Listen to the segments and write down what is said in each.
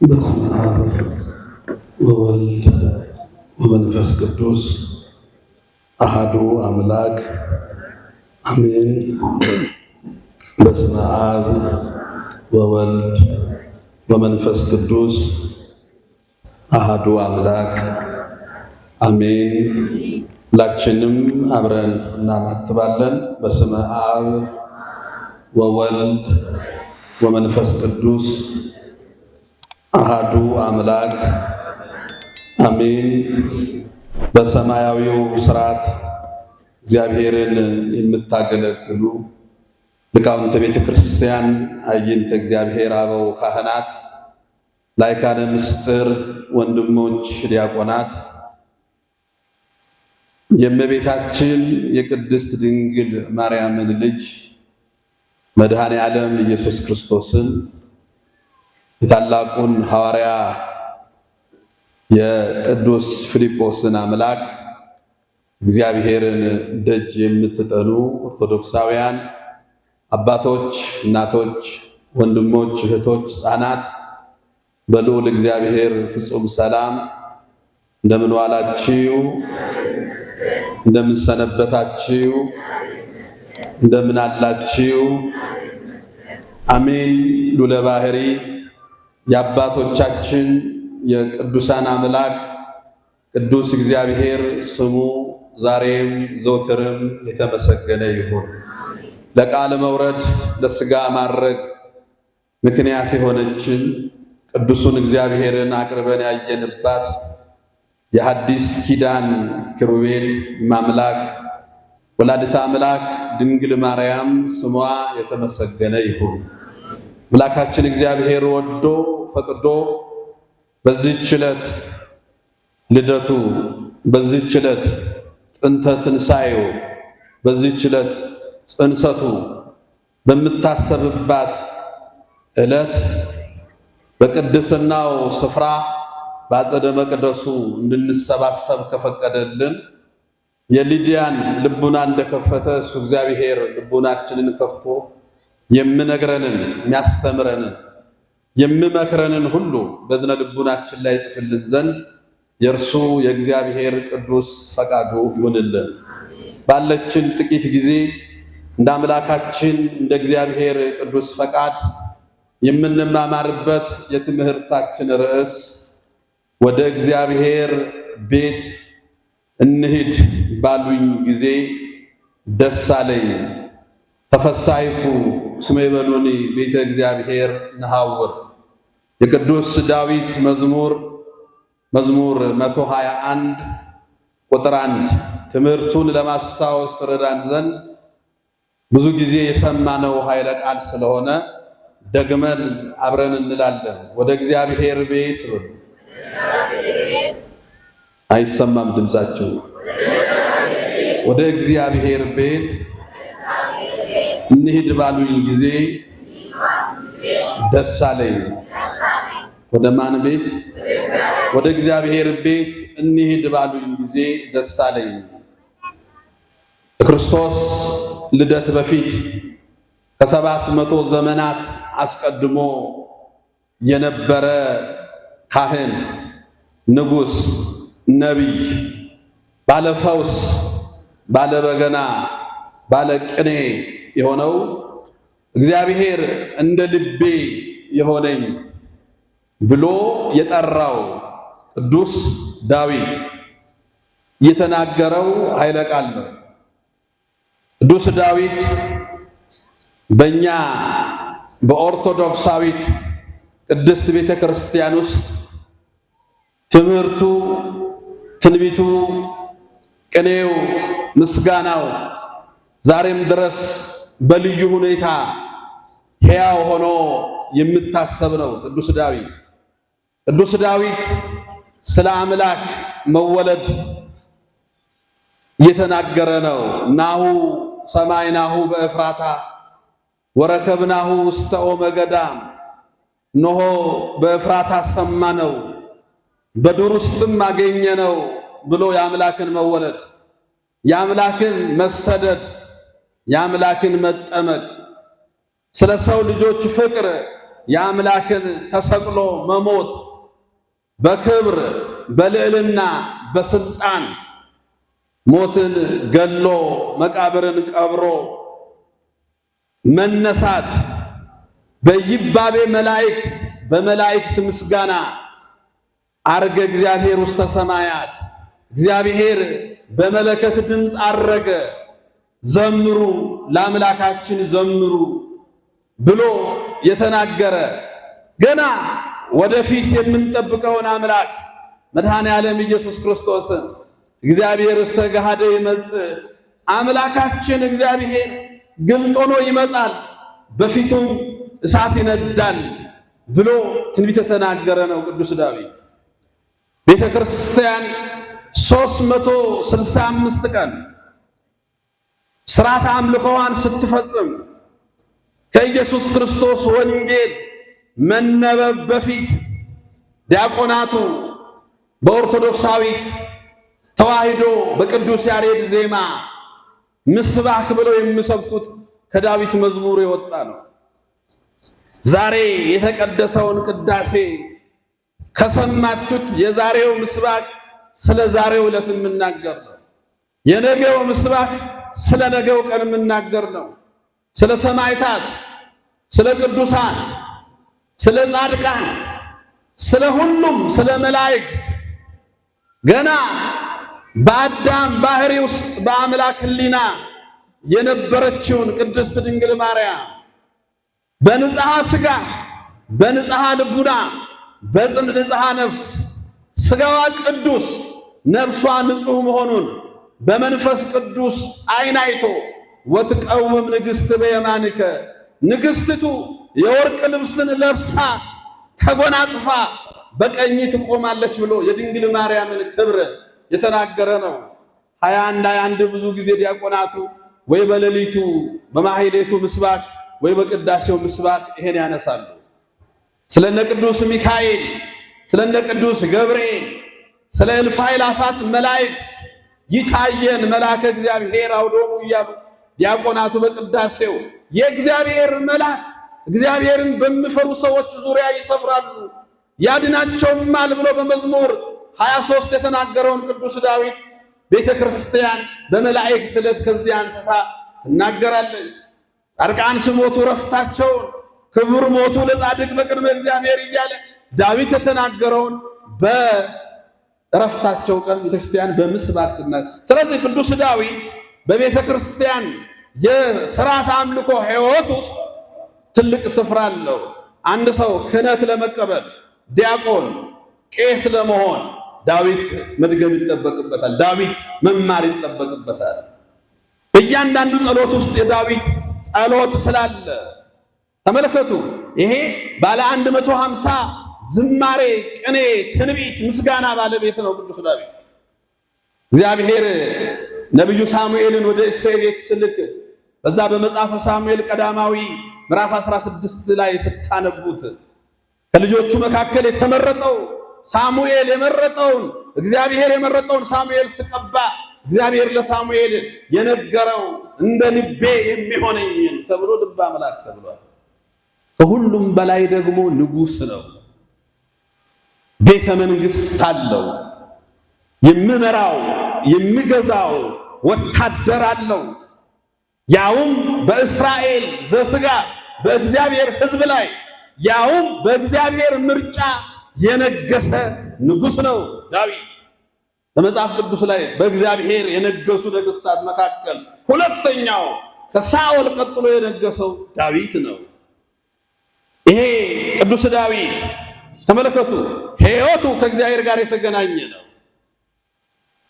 በስመ አብ ወወልድ ወመንፈስ ቅዱስ አሐዱ አምላክ አሜን። በስመ አብ ወወልድ ወመንፈስ ቅዱስ አሐዱ አምላክ አሜን። ሁላችንም አብረን እናማትባለን። በስመ አብ ወወልድ ወመንፈስ ቅዱስ አሃዱ አምላክ አሜን። በሰማያዊው ስርዓት እግዚአብሔርን የምታገለግሉ ሊቃውንተ ቤተ ክርስቲያን፣ አይንተ እግዚአብሔር አበው ካህናት፣ ላይካነ ምስጢር ወንድሞች ዲያቆናት፣ የእመቤታችን የቅድስት ድንግል ማርያምን ልጅ መድኃኔ ዓለም ኢየሱስ ክርስቶስን የታላቁን ሐዋርያ የቅዱስ ፊልጶስን አምላክ እግዚአብሔርን ደጅ የምትጠኑ ኦርቶዶክሳውያን አባቶች፣ እናቶች፣ ወንድሞች፣ እህቶች፣ ሕፃናት በልዑል እግዚአብሔር ፍጹም ሰላም እንደምን ዋላችሁ? እንደምን ሰነበታችሁ? እንደምን አላችሁ? አሜን። ሉለ ባህሪ የአባቶቻችን የቅዱሳን አምላክ ቅዱስ እግዚአብሔር ስሙ ዛሬም ዘውትርም የተመሰገነ ይሁን። ለቃል መውረድ ለስጋ ማድረግ ምክንያት የሆነችን ቅዱሱን እግዚአብሔርን አቅርበን ያየንባት የሐዲስ ኪዳን ኪሩቤል ማምላክ ወላዲተ አምላክ ድንግል ማርያም ስሟ የተመሰገነ ይሁን። አምላካችን እግዚአብሔር ወዶ ፈቅዶ በዚህች ዕለት ልደቱ፣ በዚህች ዕለት ጥንተ ትንሣኤው፣ በዚህች ዕለት ጽንሰቱ በምታሰብባት ዕለት በቅድስናው ስፍራ በአጸደ መቅደሱ እንድንሰባሰብ ከፈቀደልን የሊዲያን ልቡና እንደከፈተ እሱ እግዚአብሔር ልቡናችንን ከፍቶ የምነግረንን የሚያስተምረንን የምመክረንን ሁሉ በዝነ ልቡናችን ላይ ጽፍልን ዘንድ የእርሱ የእግዚአብሔር ቅዱስ ፈቃዱ ይሁንልን። ባለችን ጥቂት ጊዜ እንደ አምላካችን እንደ እግዚአብሔር ቅዱስ ፈቃድ የምንማማርበት የትምህርታችን ርዕስ ወደ እግዚአብሔር ቤት እንሂድ ባሉኝ ጊዜ ደስ አለኝ። ተፈሳይኩ ስመ ይበሉኒ ቤተ እግዚአብሔር ነሐውር። የቅዱስ ዳዊት መዝሙር መዝሙር 121 ቁጥር 1 ትምህርቱን ለማስታወስ ረዳን ዘንድ ብዙ ጊዜ የሰማነው ኃይለ ቃል ስለሆነ ደግመን አብረን እንላለን። ወደ እግዚአብሔር ቤት። አይሰማም ድምጻችሁ። ወደ እግዚአብሔር ቤት እንሂድ ባሉኝ ጊዜ ደስ አለኝ። ወደ ማን ቤት? ወደ እግዚአብሔር ቤት እንሂድ ባሉኝ ጊዜ ደስ አለኝ። ከክርስቶስ ልደት በፊት ከ700 ዘመናት አስቀድሞ የነበረ ካህን፣ ንጉሥ፣ ነቢይ፣ ባለፈውስ፣ ባለበገና፣ ባለቅኔ የሆነው እግዚአብሔር እንደ ልቤ የሆነኝ ብሎ የጠራው ቅዱስ ዳዊት የተናገረው ኃይለ ቃል ነው። ቅዱስ ዳዊት በእኛ በኦርቶዶክሳዊት ቅድስት ቤተ ክርስቲያን ውስጥ ትምህርቱ፣ ትንቢቱ፣ ቅኔው፣ ምስጋናው ዛሬም ድረስ በልዩ ሁኔታ ሕያው ሆኖ የሚታሰብ ነው። ቅዱስ ዳዊት ቅዱስ ዳዊት ስለ አምላክ መወለድ እየተናገረ ነው። ናሁ ሰማይናሁ በኤፍራታ ወረከብናሁ ውስተ ኦመ ገዳም፣ እነሆ በኤፍራታ ሰማነው በዱር ውስጥም አገኘነው ብሎ የአምላክን መወለድ የአምላክን መሰደድ የአምላክን መጠመቅ ስለ ሰው ልጆች ፍቅር የአምላክን ተሰቅሎ መሞት በክብር በልዕልና በስልጣን ሞትን ገሎ መቃብርን ቀብሮ መነሳት በይባቤ መላእክት በመላእክት ምስጋና አርገ እግዚአብሔር ውስተ ሰማያት እግዚአብሔር በመለከት ድምፅ አረገ። ዘምሩ ለአምላካችን ዘምሩ ብሎ የተናገረ ገና ወደፊት የምንጠብቀውን አምላክ መድኃኔ ዓለም ኢየሱስ ክርስቶስን እግዚአብሔር እሰ ገሃደ ይመጽእ አምላካችን እግዚአብሔር ግልጥ ሆኖ ይመጣል፣ በፊቱም እሳት ይነዳል ብሎ ትንቢት የተናገረ ነው ቅዱስ ዳዊት። ቤተ ክርስቲያን 365 ቀን ሥርዓተ አምልኮዋን ስትፈጽም ከኢየሱስ ክርስቶስ ወንጌል መነበብ በፊት ዲያቆናቱ በኦርቶዶክሳዊት ተዋሂዶ በቅዱስ ያሬድ ዜማ ምስባክ ብለው የሚሰብኩት ከዳዊት መዝሙር የወጣ ነው። ዛሬ የተቀደሰውን ቅዳሴ ከሰማችሁት የዛሬው ምስባክ ስለ ዛሬው ዕለት የምናገር ነው። የነገው ምስባክ ስለ ነገው ቀን የምናገር ነው። ስለ ሰማዕታት፣ ስለ ቅዱሳን፣ ስለ ጻድቃን፣ ስለ ሁሉም፣ ስለ መላእክት ገና በአዳም ባህሪ ውስጥ በአምላክ ሕሊና የነበረችውን ቅድስት ድንግል ማርያም በንጽሐ ሥጋ በንጽሐ ልቡና በንጽሐ ነፍስ ሥጋዋ ቅዱስ ነፍሷ ንጹሕ መሆኑን በመንፈስ ቅዱስ ዓይን አይቶ ወትቀውም ንግሥት በየማንከ ንግሥቲቱ የወርቅ ልብስን ለብሳ ተጎናጽፋ በቀኝ ትቆማለች ብሎ የድንግል ማርያምን ክብር የተናገረ ነው። 21 21 ብዙ ጊዜ ዲያቆናቱ ወይ በሌሊቱ በማሕሌቱ ምስባክ ወይ በቅዳሴው ምስባክ ይሄን ያነሳሉ። ስለነ ቅዱስ ሚካኤል፣ ስለነ ቅዱስ ገብርኤል፣ ስለ እልፍ አእላፋት መላእክት ይታየን መልአከ እግዚአብሔር አውዶሙ እያሉ ዲያቆናቱ በቅዳሴው የእግዚአብሔር መልአክ እግዚአብሔርን በሚፈሩ ሰዎች ዙሪያ ይሰፍራሉ ያድናቸውማል ብሎ በመዝሙር 23 የተናገረውን ቅዱስ ዳዊት ቤተ ክርስቲያን በመላእክት ዕለት ከዚህ አንስታ ትናገራለች። ጻድቃን ሲሞቱ ረፍታቸውን ክቡር ሞቱ ለጻድቅ በቅድመ እግዚአብሔር እያለ ዳዊት የተናገረውን በእረፍታቸው ቀን ቤተክርስቲያን በምስባክ ትናገር። ስለዚህ ቅዱስ ዳዊት በቤተ ክርስቲያን የሥርዓተ አምልኮ ሕይወት ውስጥ ትልቅ ስፍራ አለው። አንድ ሰው ክህነት ለመቀበል ዲያቆን፣ ቄስ ለመሆን ዳዊት መድገም ይጠበቅበታል። ዳዊት መማር ይጠበቅበታል። በእያንዳንዱ ጸሎት ውስጥ የዳዊት ጸሎት ስላለ ተመልከቱ። ይሄ ባለ 150 ዝማሬ፣ ቅኔ፣ ትንቢት፣ ምስጋና ባለቤት ነው ቅዱስ ዳዊት። እግዚአብሔር ነቢዩ ሳሙኤልን ወደ እሴይ ቤት ስልክ በዛ በመጽሐፈ ሳሙኤል ቀዳማዊ ምዕራፍ 16 ላይ ስታነቡት ከልጆቹ መካከል የተመረጠው ሳሙኤል የመረጠውን እግዚአብሔር የመረጠውን ሳሙኤል ስቀባ እግዚአብሔር ለሳሙኤል የነገረው እንደ ልቤ የሚሆነኝን ተብሎ ልበ አምላክ ተብሏል። ከሁሉም በላይ ደግሞ ንጉሥ ነው። ቤተ መንግሥት አለው። የሚመራው የሚገዛው ወታደር አለው። ያውም በእስራኤል ዘሥጋ በእግዚአብሔር ሕዝብ ላይ ያውም በእግዚአብሔር ምርጫ የነገሰ ንጉሥ ነው ዳዊት። በመጽሐፍ ቅዱስ ላይ በእግዚአብሔር የነገሱ ነገሥታት መካከል ሁለተኛው ከሳኦል ቀጥሎ የነገሰው ዳዊት ነው። ይሄ ቅዱስ ዳዊት ተመለከቱ፣ ሕይወቱ ከእግዚአብሔር ጋር የተገናኘ ነው።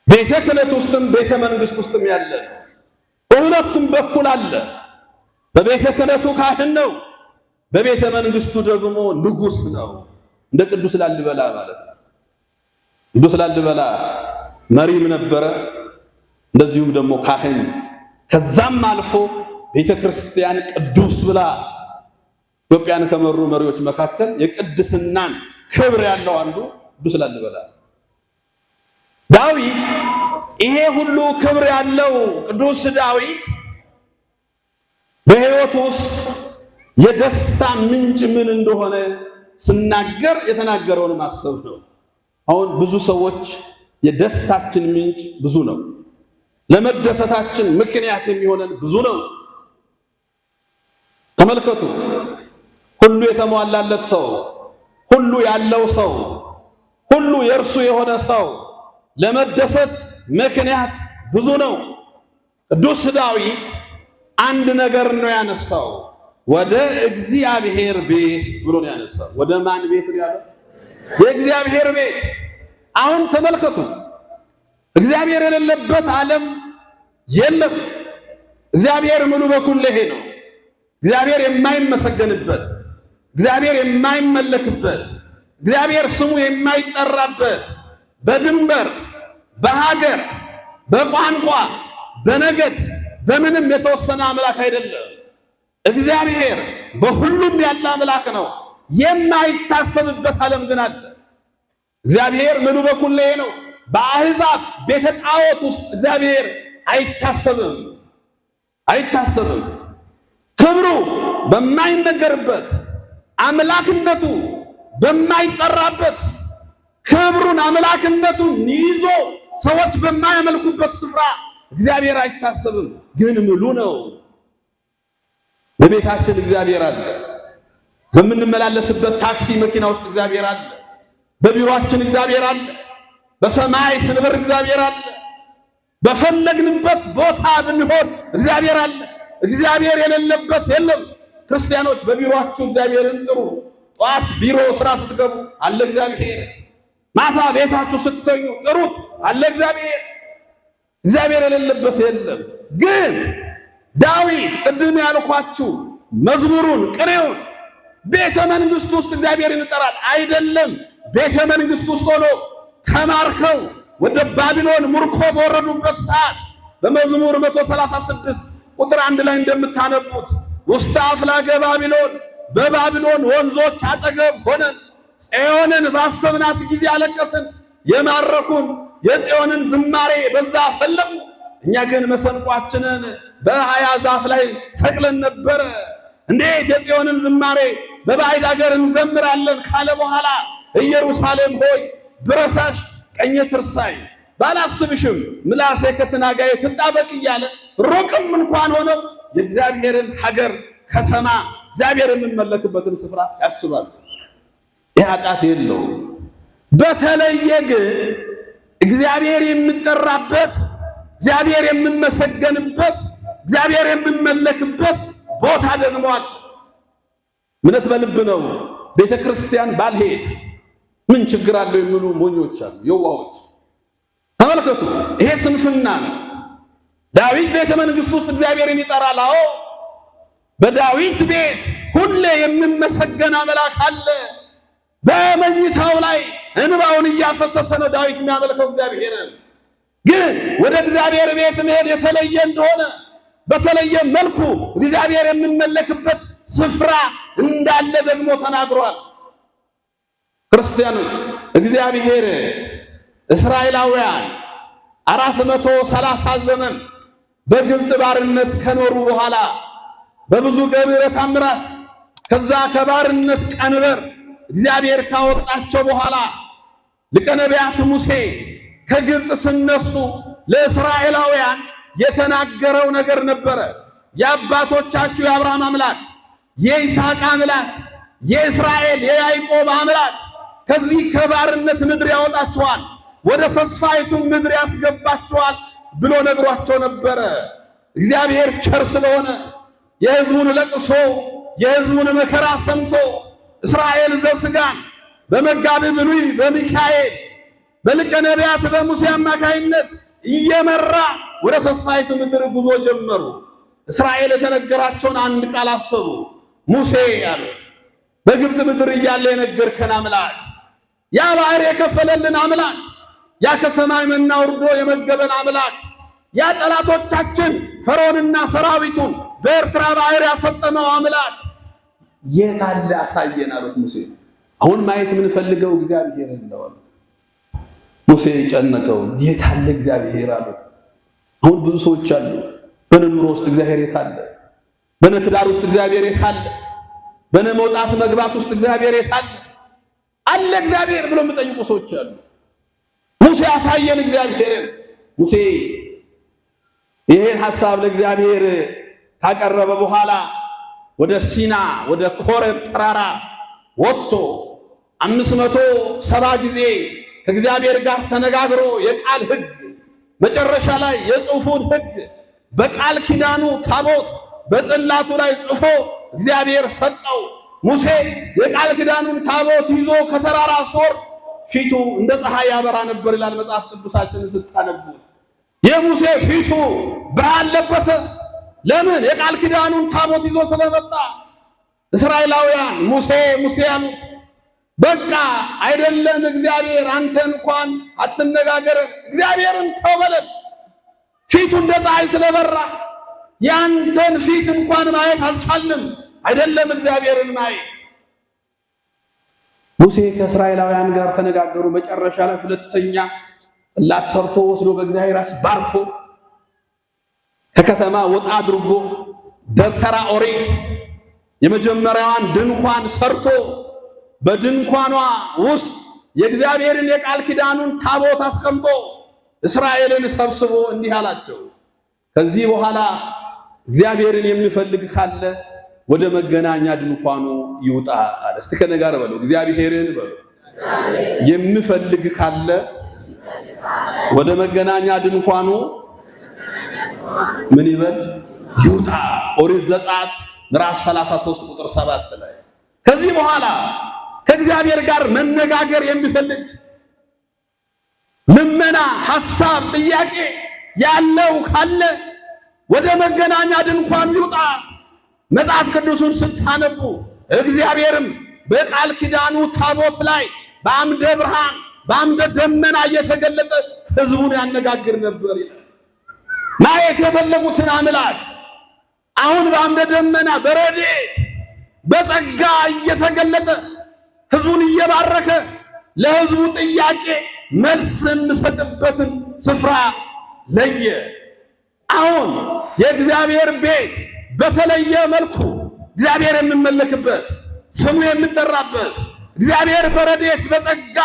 ቤተ ክህነት ውስጥም ቤተ መንግስት ውስጥም ያለ ነው። በሁለቱም በኩል አለ። በቤተ ክህነቱ ካህን ነው፣ በቤተ መንግስቱ ደግሞ ንጉሥ ነው። እንደ ቅዱስ ላሊበላ ማለት ነው። ቅዱስ ላሊበላ መሪም ነበረ፣ እንደዚሁም ደግሞ ካህን፣ ከዛም አልፎ ቤተ ክርስቲያን ቅዱስ ብላ ኢትዮጵያን ከመሩ መሪዎች መካከል የቅድስናን ክብር ያለው አንዱ ቅዱስ ላሊበላ። ዳዊት ይሄ ሁሉ ክብር ያለው ቅዱስ ዳዊት በሕይወቱ ውስጥ የደስታ ምንጭ ምን እንደሆነ ስናገር የተናገረውን ማሰብ ነው። አሁን ብዙ ሰዎች የደስታችን ምንጭ ብዙ ነው። ለመደሰታችን ምክንያት የሚሆነን ብዙ ነው። ተመልከቱ፣ ሁሉ የተሟላለት ሰው፣ ሁሉ ያለው ሰው፣ ሁሉ የእርሱ የሆነ ሰው ለመደሰት ምክንያት ብዙ ነው። ቅዱስ ዳዊት አንድ ነገር ነው ያነሳው። ወደ እግዚአብሔር ቤት ብሎ ነው ያነሳው። ወደ ማን ቤት ነው ያለው? የእግዚአብሔር ቤት። አሁን ተመልከቱ፣ እግዚአብሔር የሌለበት ዓለም የለም። እግዚአብሔር ምሉ በኩለሄ ነው። እግዚአብሔር የማይመሰገንበት፣ እግዚአብሔር የማይመለክበት፣ እግዚአብሔር ስሙ የማይጠራበት በድንበር በሀገር በቋንቋ በነገድ በምንም የተወሰነ አምላክ አይደለም። እግዚአብሔር በሁሉም ያለ አምላክ ነው። የማይታሰብበት ዓለም ግን አለ። እግዚአብሔር ምሉ በኩለሄ ነው። በአሕዛብ ቤተ ጣዖት ውስጥ እግዚአብሔር አይታሰብም አይታሰብም። ክብሩ በማይነገርበት አምላክነቱ በማይጠራበት ክብሩን አምላክነቱን ይዞ ሰዎች በማያመልኩበት ስፍራ እግዚአብሔር አይታሰብም፣ ግን ምሉ ነው። በቤታችን እግዚአብሔር አለ። በምንመላለስበት ታክሲ መኪና ውስጥ እግዚአብሔር አለ። በቢሮአችን እግዚአብሔር አለ። በሰማይ ስንበር እግዚአብሔር አለ። በፈለግንበት ቦታ ብንሆን እግዚአብሔር አለ። እግዚአብሔር የሌለበት የለም። ክርስቲያኖች በቢሮአችሁ እግዚአብሔርን ጥሩ። ጠዋት ቢሮ ስራ ስትገቡ አለ እግዚአብሔር። ማታ ቤታችሁ ስትተኙ ጥሩት፣ አለ እግዚአብሔር። እግዚአብሔር የሌለበት የለም። ግን ዳዊት ቅድም ያልኳችሁ መዝሙሩን ቅኔውን ቤተ መንግስት ውስጥ እግዚአብሔርን ይጠራል አይደለም። ቤተ መንግስት ውስጥ ሆኖ ተማርከው ወደ ባቢሎን ምርኮ በወረዱበት ሰዓት በመዝሙር 136 ቁጥር 1 ላይ እንደምታነቡት ውስተ አፍላገ ባቢሎን፣ በባቢሎን ወንዞች አጠገብ ሆነን ጽዮንን ባሰብናት ጊዜ አለቀስን። የማረኩን የጽዮንን ዝማሬ በዛ ፈለጉ። እኛ ግን መሰንቋችንን በአያ ዛፍ ላይ ሰቅለን ነበረ። እንዴት የጽዮንን ዝማሬ በባዕድ አገር እንዘምራለን ካለ በኋላ ኢየሩሳሌም ሆይ ብረሳሽ ቀኜ ትርሳኝ፣ ባላስብሽም ምላሴ ከትናጋዬ ትጣበቅ እያለ ሩቅም እንኳን ሆነው የእግዚአብሔርን ሀገር ከተማ እግዚአብሔር የምንመለክበትን ስፍራ ያስባሉ። ይህ ኃጢአት የለውም። በተለየ ግን እግዚአብሔር የሚጠራበት፣ እግዚአብሔር የምመሰገንበት፣ እግዚአብሔር የምመለክበት ቦታ ደግሞ አለ። እምነት በልብ ነው። ቤተ ክርስቲያን ባልሄድ ምን ችግር አለው የሚሉ ሞኞች አሉ፣ የዋሆች። ተመልከቱ፣ ይሄ ስንፍና ነው። ዳዊት ቤተ መንግስት ውስጥ እግዚአብሔርን ይጠራል። አዎ በዳዊት ቤት ሁሌ የሚመሰገን አምላክ አለ። በመኝታው ላይ እንባውን እያፈሰሰ ነው ዳዊት የሚያመልከው እግዚአብሔርን። ግን ወደ እግዚአብሔር ቤት መሄድ የተለየ እንደሆነ በተለየ መልኩ እግዚአብሔር የሚመለክበት ስፍራ እንዳለ ደግሞ ተናግሯል። ክርስቲያኖች እግዚአብሔር እስራኤላውያን 430 ዘመን በግብፅ ባርነት ከኖሩ በኋላ በብዙ ገቢረ ተአምራት ከዛ ከባርነት ቀንበር እግዚአብሔር ካወጣቸው በኋላ ሊቀ ነቢያት ሙሴ ከግብፅ ስነሱ ለእስራኤላውያን የተናገረው ነገር ነበረ። የአባቶቻችሁ የአብርሃም አምላክ የይስሐቅ አምላክ የእስራኤል የያዕቆብ አምላክ ከዚህ ከባርነት ምድር ያወጣችኋል፣ ወደ ተስፋይቱ ምድር ያስገባችኋል ብሎ ነግሯቸው ነበረ። እግዚአብሔር ቸር ስለሆነ የሕዝቡን ለቅሶ የሕዝቡን መከራ ሰምቶ እስራኤል ዘሥጋን በመጋቢ ብሉይ በሚካኤል በሊቀ ነቢያት በሙሴ አማካይነት እየመራ ወደ ተስፋይቱ ምድር ጉዞ ጀመሩ። እስራኤል የተነገራቸውን አንድ ቃል አሰቡ። ሙሴ ያሉት በግብፅ ምድር እያለ የነገርከን አምላክ፣ ያ ባህር የከፈለልን አምላክ፣ ያ ከሰማይ መና ወርዶ የመገበን አምላክ፣ ያ ጠላቶቻችን ፈርዖንና ሰራዊቱን በኤርትራ ባህር ያሰጠመው አምላክ የት አለ አሳየን አሉት ሙሴ። አሁን ማየት የምንፈልገው እግዚአብሔርን ነው። ሙሴ ጨነቀው። የት አለ እግዚአብሔር አሉት። አሁን ብዙ ሰዎች አሉ። በነ ኑሮ ውስጥ እግዚአብሔር የት አለ? በነ ትዳር ውስጥ እግዚአብሔር የት አለ? በእኔ መውጣት መግባት ውስጥ እግዚአብሔር የት አለ? አለ እግዚአብሔር ብሎ የሚጠይቁ ሰዎች አሉ። ሙሴ አሳየን እግዚአብሔርን። ሙሴ ይህን ሐሳብ ለእግዚአብሔር ካቀረበ በኋላ ወደ ሲና ወደ ኮሬብ ተራራ ወጥቶ 570 ጊዜ ከእግዚአብሔር ጋር ተነጋግሮ የቃል ሕግ መጨረሻ ላይ የጽሑፉን ሕግ በቃል ኪዳኑ ታቦት በጽላቱ ላይ ጽፎ እግዚአብሔር ሰጠው። ሙሴ የቃል ኪዳኑን ታቦት ይዞ ከተራራ ሲወርድ ፊቱ እንደ ፀሐይ ያበራ ነበር ይላል መጽሐፍ ቅዱሳችንን ስታነቡት። የሙሴ ፊቱ ብርሃን ለበሰ። ለምን? የቃል ኪዳኑን ታቦት ይዞ ስለመጣ። እስራኤላውያን ሙሴ ሙሴ ያሉት በቃ አይደለም እግዚአብሔር አንተ እንኳን አትነጋገረን፣ እግዚአብሔርን ተው በለን። ፊቱ እንደ ፀሐይ ስለበራ ያንተን ፊት እንኳን ማየት አልቻልንም፣ አይደለም እግዚአብሔርን ማየት። ሙሴ ከእስራኤላውያን ጋር ተነጋገሩ። መጨረሻ ላይ ሁለተኛ ጽላት ሰርቶ ወስዶ በእግዚአብሔር አስባርኮ ከከተማ ወጣ አድርጎ ደብተራ ኦሪት የመጀመሪያዋን ድንኳን ሰርቶ በድንኳኗ ውስጥ የእግዚአብሔርን የቃል ኪዳኑን ታቦት አስቀምጦ እስራኤልን ሰብስቦ እንዲህ አላቸው፣ ከዚህ በኋላ እግዚአብሔርን የሚፈልግ ካለ ወደ መገናኛ ድንኳኑ ይውጣ አለ። እስቲ ከእኔ ጋር በሉ፣ እግዚአብሔርን በሉ። የሚፈልግ ካለ ወደ መገናኛ ድንኳኑ ምን ይበል? ይውጣ። ኦሪት ዘጸአት ምዕራፍ 33 ቁጥር 7 ላይ። ከዚህ በኋላ ከእግዚአብሔር ጋር መነጋገር የሚፈልግ ልመና፣ ሐሳብ፣ ጥያቄ ያለው ካለ ወደ መገናኛ ድንኳን ይውጣ። መጽሐፍ ቅዱሱን ስታነቡ እግዚአብሔርም በቃል ኪዳኑ ታቦት ላይ በአምደ ብርሃን በአምደ ደመና እየተገለጠ ሕዝቡን ያነጋግር ነበር ይላል። ማየት የፈለጉትን አምላክ አሁን በአምደ ደመና በረድኤት በጸጋ እየተገለጠ ሕዝቡን እየባረከ ለሕዝቡ ጥያቄ መልስ የምሰጥበትን ስፍራ ለየ። አሁን የእግዚአብሔር ቤት በተለየ መልኩ እግዚአብሔር የሚመለክበት፣ ስሙ የሚጠራበት፣ እግዚአብሔር በረድኤት በጸጋ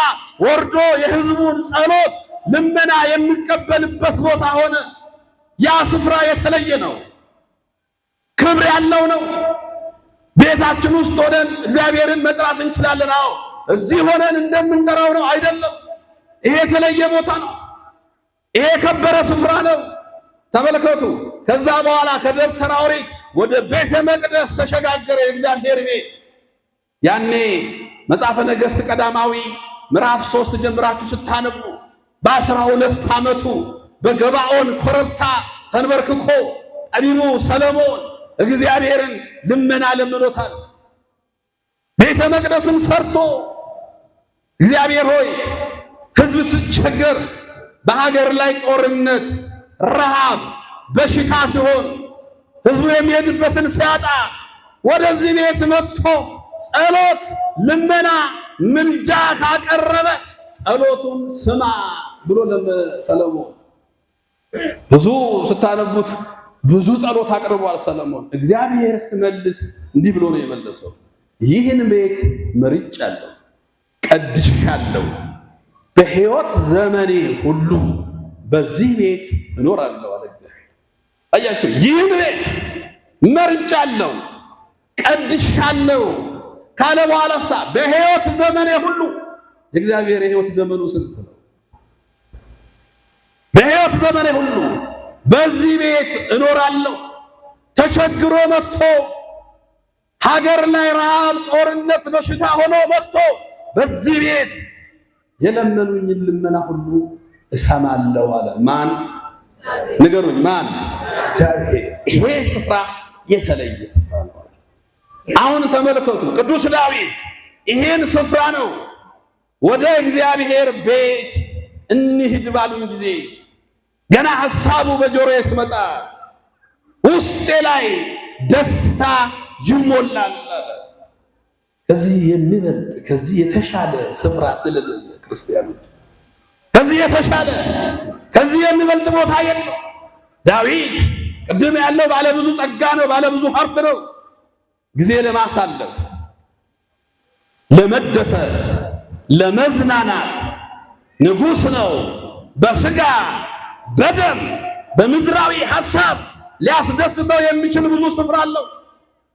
ወርዶ የሕዝቡን ጸሎት ልመና የሚቀበልበት ቦታ ሆነ። ያ ስፍራ የተለየ ነው፣ ክብር ያለው ነው። ቤታችን ውስጥ ሆነን እግዚአብሔርን መጥራት እንችላለን። አዎ እዚህ ሆነን እንደምንጠራው ነው አይደለም። ይሄ የተለየ ቦታ ነው። ይሄ የከበረ ስፍራ ነው። ተመልከቱ። ከዛ በኋላ ከደብተራ ኦሪት ወደ ቤተ መቅደስ ተሸጋገረ የእግዚአብሔር ቤት። ያኔ መጽሐፈ ነገሥት ቀዳማዊ ምዕራፍ 3 ጀምራችሁ ስታነቡ በ12 ዓመቱ በገባኦን ኮረብታ ተንበርክኮ ጠቢቡ ሰለሞን እግዚአብሔርን ልመና ለምኖታል። ቤተ መቅደስን ሰርቶ እግዚአብሔር ሆይ ሕዝብ ስቸገር፣ በሀገር ላይ ጦርነት፣ ረሃብ፣ በሽታ ሲሆን ሕዝቡ የሚሄድበትን ሲያጣ ወደዚህ ቤት መጥቶ ጸሎት፣ ልመና፣ ምልጃ ካቀረበ ጸሎቱን ስማ ብሎ ሰለሞን ብዙ ስታነቡት ብዙ ጸሎት አቅርቧል ሰለሞን። እግዚአብሔር ስመልስ እንዲህ ብሎ ነው የመለሰው፣ ይህን ቤት መርጫለሁ፣ ቀድሻለሁ፣ በሕይወት ዘመኔ ሁሉ በዚህ ቤት እኖራለሁ አለ እግዚአብሔር። አያችሁ፣ ይህን ቤት መርጫለሁ፣ ቀድሻለሁ ካለ በኋላሳ በሕይወት ዘመኔ ሁሉ። የእግዚአብሔር የሕይወት ዘመኑ ስንት ነው? በሕይወት ዘመኔ ሁሉ በዚህ ቤት እኖራለሁ። ተቸግሮ መጥቶ ሀገር ላይ ረሃብ፣ ጦርነት፣ በሽታ ሆኖ መጥቶ በዚህ ቤት የለመኑኝን ልመና ሁሉ እሰማለሁ አለ። ማን ንገሩኝ? ማን? እግዚአብሔር። ይሄ ስፍራ የተለየ ስፍራ ነው። አሁን ተመልከቱ፣ ቅዱስ ዳዊት ይሄን ስፍራ ነው ወደ እግዚአብሔር ቤት እንሂድ ባሉኝ ጊዜ ገና ሐሳቡ በጆሮዬ ሲመጣ ውስጤ ላይ ደስታ ይሞላል። ከዚህ የሚበልጥ ከዚህ የተሻለ ስፍራ ስለሌለ ክርስቲያኖች፣ ከዚህ የተሻለ ከዚህ የሚበልጥ ቦታ የለም። ዳዊት ቅድም ያለው ባለብዙ ጸጋ ነው፣ ባለብዙ ሀብት ነው። ጊዜ ለማሳለፍ፣ ለመደሰት ለመዝናናት ንጉሥ ነው። በስጋ በደም በምድራዊ ሐሳብ ሊያስደስተው የሚችል ብዙ ስፍራ አለው።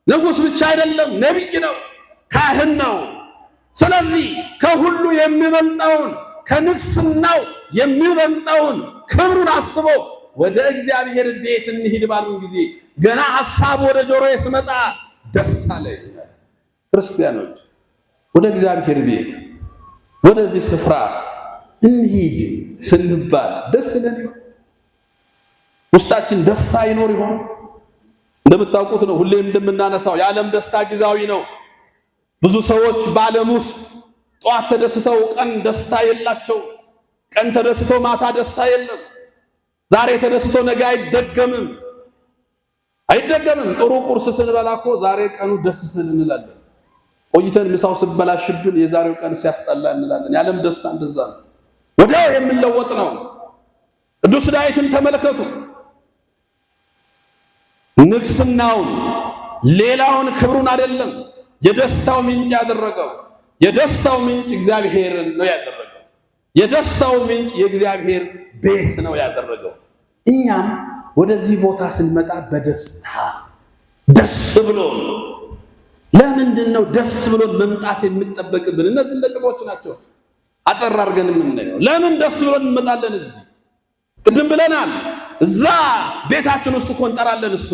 ንጉሥ ብቻ አይደለም፣ ነቢይ ነው፣ ካህን ነው። ስለዚህ ከሁሉ የሚበልጠውን ከንግስናው የሚበልጠውን ክብሩን አስቦ ወደ እግዚአብሔር ቤት እንሂድ ባሉን ጊዜ ገና ሐሳብ ወደ ጆሮዬ ስመጣ ደስ አለኝ። ክርስቲያኖች ወደ እግዚአብሔር ቤት ወደዚህ ስፍራ እንሂድ ስንባል ደስ ይለን ይሆን? ውስጣችን ደስታ ይኖር ይሆን? እንደምታውቁት ነው፣ ሁሌም እንደምናነሳው የዓለም ደስታ ጊዜያዊ ነው። ብዙ ሰዎች በዓለም ውስጥ ጠዋት ተደስተው ቀን ደስታ የላቸው። ቀን ተደስተው ማታ ደስታ የለም። ዛሬ ተደስቶ ነገ አይደገምም፣ አይደገምም። ጥሩ ቁርስ ስንበላ እኮ ዛሬ ቀኑ ደስ ስል እንላለን። ቆይተን ምሳው ስበላሽብን የዛሬው ቀን ሲያስጠላ እንላለን። የዓለም ደስታ እንደዛ ነው፣ ወዲያው የሚለወጥ ነው። ቅዱስ ዳዊትን ተመልከቱ። ንግስናውን ሌላውን ክብሩን አይደለም የደስታው ምንጭ ያደረገው። የደስታው ምንጭ እግዚአብሔርን ነው ያደረገው። የደስታው ምንጭ የእግዚአብሔር ቤት ነው ያደረገው። እኛም ወደዚህ ቦታ ስንመጣ በደስታ ደስ ብሎን፣ ለምንድን ነው ደስ ብሎን መምጣት የሚጠበቅብን? እነዚህ ነጥቦች ናቸው አጠር አድርገን የምናየው። ለምን ደስ ብሎን እንመጣለን? እዚህ ቅድም ብለናል። እዛ ቤታችን ውስጥ እኮ እንጠራለን። እሱ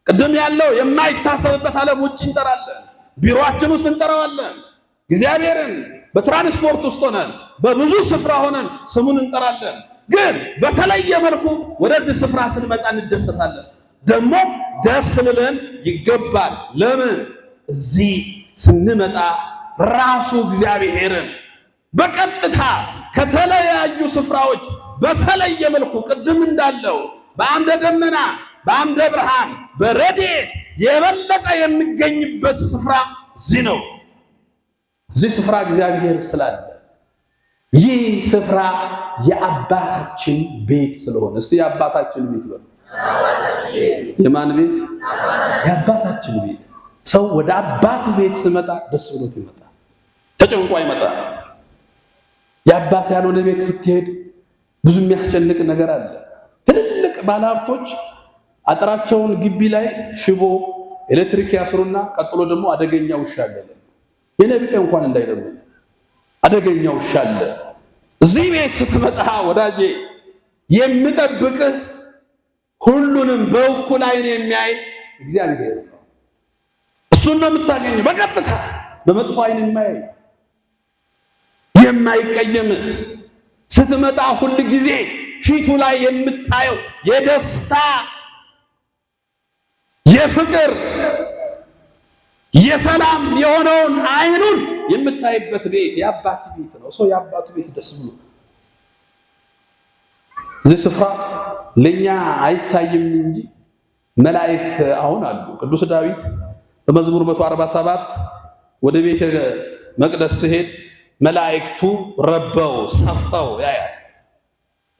ቅድም ያለው የማይታሰብበት ዓለም ውጭ እንጠራለን። ቢሮአችን ውስጥ እንጠራዋለን እግዚአብሔርን። በትራንስፖርት ውስጥ ሆነን በብዙ ስፍራ ሆነን ስሙን እንጠራለን። ግን በተለየ መልኩ ወደዚህ ስፍራ ስንመጣ እንደሰታለን። ደግሞ ደስ ልለን ይገባል። ለምን? እዚህ ስንመጣ ራሱ እግዚአብሔርን በቀጥታ ከተለያዩ ስፍራዎች በተለየ መልኩ ቅድም እንዳለው በአምደ ደመና በአምደ ብርሃን በረድኤት የበለጠ የሚገኝበት ስፍራ እዚህ ነው። እዚህ ስፍራ እግዚአብሔር ስላለ ይህ ስፍራ የአባታችን ቤት ስለሆነ፣ እስቲ የአባታችን ቤት በሉ። የማን ቤት? የአባታችን ቤት። ሰው ወደ አባቱ ቤት ስመጣ ደስ ብሎት ይመጣል፣ ተጨንቆ አይመጣም። የአባት ያልሆነ ቤት ስትሄድ ብዙ የሚያስጨንቅ ነገር አለ። ትልልቅ ባለሀብቶች አጥራቸውን ግቢ ላይ ሽቦ ኤሌክትሪክ ያስሩና ቀጥሎ ደግሞ አደገኛ ውሻ አለ። የኔ ቢጤ እንኳን እንዳይደግሙ አደገኛ ውሻ አለ። እዚህ ቤት ስትመጣ ወዳጄ የሚጠብቅህ ሁሉንም በእኩል ዓይን የሚያይ እግዚአብሔር ነው። እሱን ነው የምታገኘው። በቀጥታ በመጥፎ ዓይን የማያይ የማይቀየም፣ ስትመጣ ሁል ጊዜ ፊቱ ላይ የምታየው የደስታ የፍቅር የሰላም የሆነውን ዓይኑን የምታይበት ቤት የአባት ቤት ነው። ሰው የአባቱ ቤት ደስ ብሎ እዚህ ስፍራ ለኛ አይታይም እንጂ መላእክት አሁን አሉ። ቅዱስ ዳዊት በመዝሙር 147 ወደ ቤተ መቅደስ ሲሄድ መላእክቱ ረበው ሰፈው ያያል።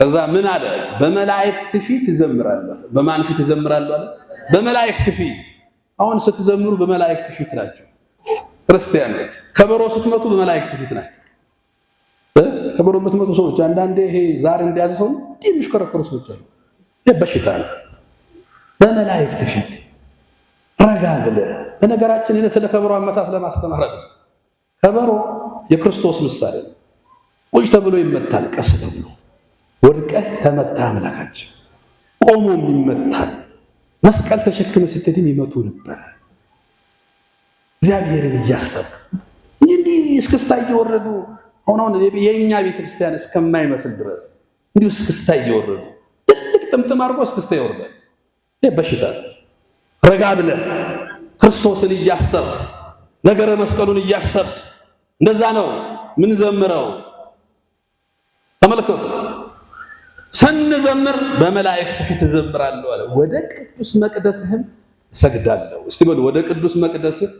ከዛ ምን አለ? በመላእክት ፊት እዘምራለሁ። በማን ፊት እዘምራለሁ አለ? በመላእክት ፊት። አሁን ስትዘምሩ በመላእክት ፊት ናቸው። ክርስቲያኖች ከበሮ ስትመቱ በመላእክት ፊት ናቸው። ከበሮ የምትመቱ ሰዎች አንዳንዴ ይሄ ዛር እንደያዘ ሰው እንዲህ የሚሽከረከሩ ሰዎች አሉ። ይሄ በሽታ ነው። በመላእክት ፊት ረጋ ብለህ። በነገራችን እኔ ስለ ከበሮ አመታት ለማስተማር አይደለም። ከበሮ የክርስቶስ ምሳሌ ነው። ቁጭ ተብሎ ይመታል፣ ቀስ ተብሎ ወድቀህ ተመታ አምላካችን። ቆሞም ይመታል። መስቀል ተሸክመ ስትሄድም ይመቱ ነበረ። እግዚአብሔርን እያሰቡ እንዲህ እስክስታ እየወረዱ አሁን አሁን የእኛ ቤተክርስቲያን እስከማይመስል ድረስ እንዲሁ እስክስታ እየወረዱ ትልቅ ጥምጥም አድርጎ እስክስታ ይወርዳል። ይህ በሽታ ነው። ረጋ ብለህ ክርስቶስን እያሰብክ ነገረ መስቀሉን እያሰብክ እንደዛ ነው ምን ዘምረው። ተመልከቱ፣ ስንዘምር በመላእክት ፊት እዘምራለሁ አለ። ወደ ቅዱስ መቅደስህም እሰግዳለሁ። እስቲ በሉ ወደ ቅዱስ መቅደስህ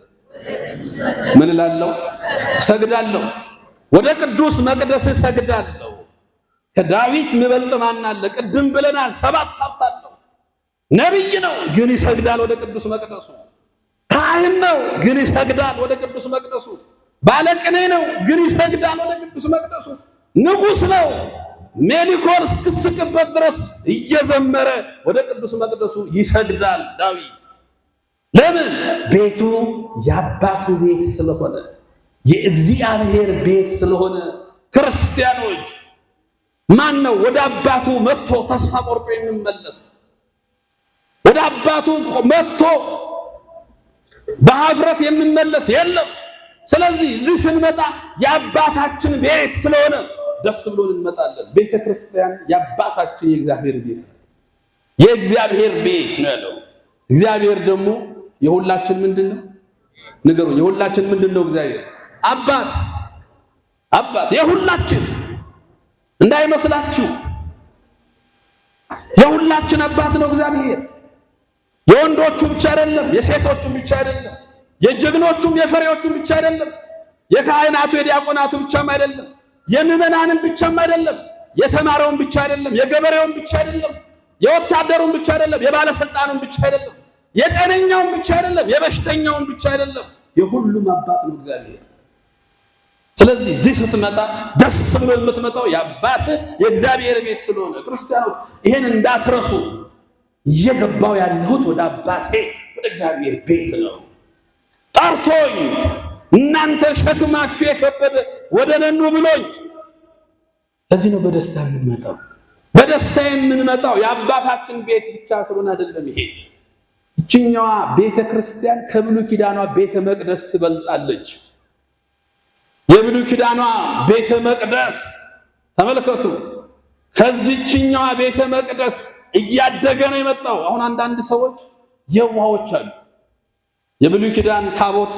ምን እላለሁ? እሰግዳለሁ። ወደ ቅዱስ መቅደስህ እሰግዳለሁ። ከዳዊት የሚበልጥ ማን አለ? ቅድም ብለናል። 7 ሀብት አለው። ነቢይ ነው ግን ይሰግዳል ወደ ቅዱስ መቅደሱ። ካህን ነው ግን ይሰግዳል ወደ ቅዱስ መቅደሱ። ባለቅኔ ነው፣ ግን ይሰግዳል ወደ ቅዱስ መቅደሱ። ንጉሥ ነው፣ ሜሊኮር እስክትስቅበት ድረስ እየዘመረ ወደ ቅዱስ መቅደሱ ይሰግዳል ዳዊት። ለምን? ቤቱ የአባቱ ቤት ስለሆነ፣ የእግዚአብሔር ቤት ስለሆነ። ክርስቲያኖች ማን ነው ወደ አባቱ መጥቶ ተስፋ ቆርጦ የሚመለስ? ወደ አባቱ መጥቶ በሀፍረት የሚመለስ የለም። ስለዚህ እዚህ ስንመጣ የአባታችን ቤት ስለሆነ ደስ ብሎን እንመጣለን። ቤተ ክርስቲያን የአባታችን የእግዚአብሔር ቤት ነው። የእግዚአብሔር ቤት ነው ያለው። እግዚአብሔር ደግሞ የሁላችን ምንድን ነው? ንገሩኝ። የሁላችን ምንድን ነው? እግዚአብሔር አባት አባት የሁላችን እንዳይመስላችሁ፣ የሁላችን አባት ነው እግዚአብሔር። የወንዶቹ ብቻ አይደለም፣ የሴቶቹም ብቻ አይደለም፣ የጀግኖቹም የፈሪዎቹም ብቻ አይደለም፣ የካህናቱ የዲያቆናቱ ብቻም አይደለም፣ የምዕመናንም ብቻም አይደለም፣ የተማረውን ብቻ አይደለም፣ የገበሬውን ብቻ አይደለም፣ የወታደሩን ብቻ አይደለም፣ የባለስልጣኑን ብቻ አይደለም፣ የጤነኛውን ብቻ አይደለም፣ የበሽተኛውን ብቻ አይደለም፣ የሁሉም አባት ነው እግዚአብሔር። ስለዚህ እዚህ ስትመጣ ደስ ብሎ የምትመጣው የአባት የእግዚአብሔር ቤት ስለሆነ ክርስቲያኖች ይሄን እንዳትረሱ። እየገባው ያለሁት ወደ አባቴ ወደ እግዚአብሔር ቤት ነው። ጠርቶኝ እናንተ ሸክማችሁ የከበደ ወደ ነኑ ብሎኝ፣ ለዚህ ነው በደስታ የምንመጣው። በደስታ የምንመጣው የአባታችን ቤት ብቻ ስለሆነ አይደለም። ይሄ ይችኛዋ ቤተ ክርስቲያን ከብሉይ ኪዳኗ ቤተ መቅደስ ትበልጣለች። የብሉይ ኪዳኗ ቤተ መቅደስ ተመልከቱ፣ ከዚችኛዋ ቤተ መቅደስ እያደገ ነው የመጣው። አሁን አንዳንድ ሰዎች የዋሆች አሉ። የብሉይ ኪዳን ታቦት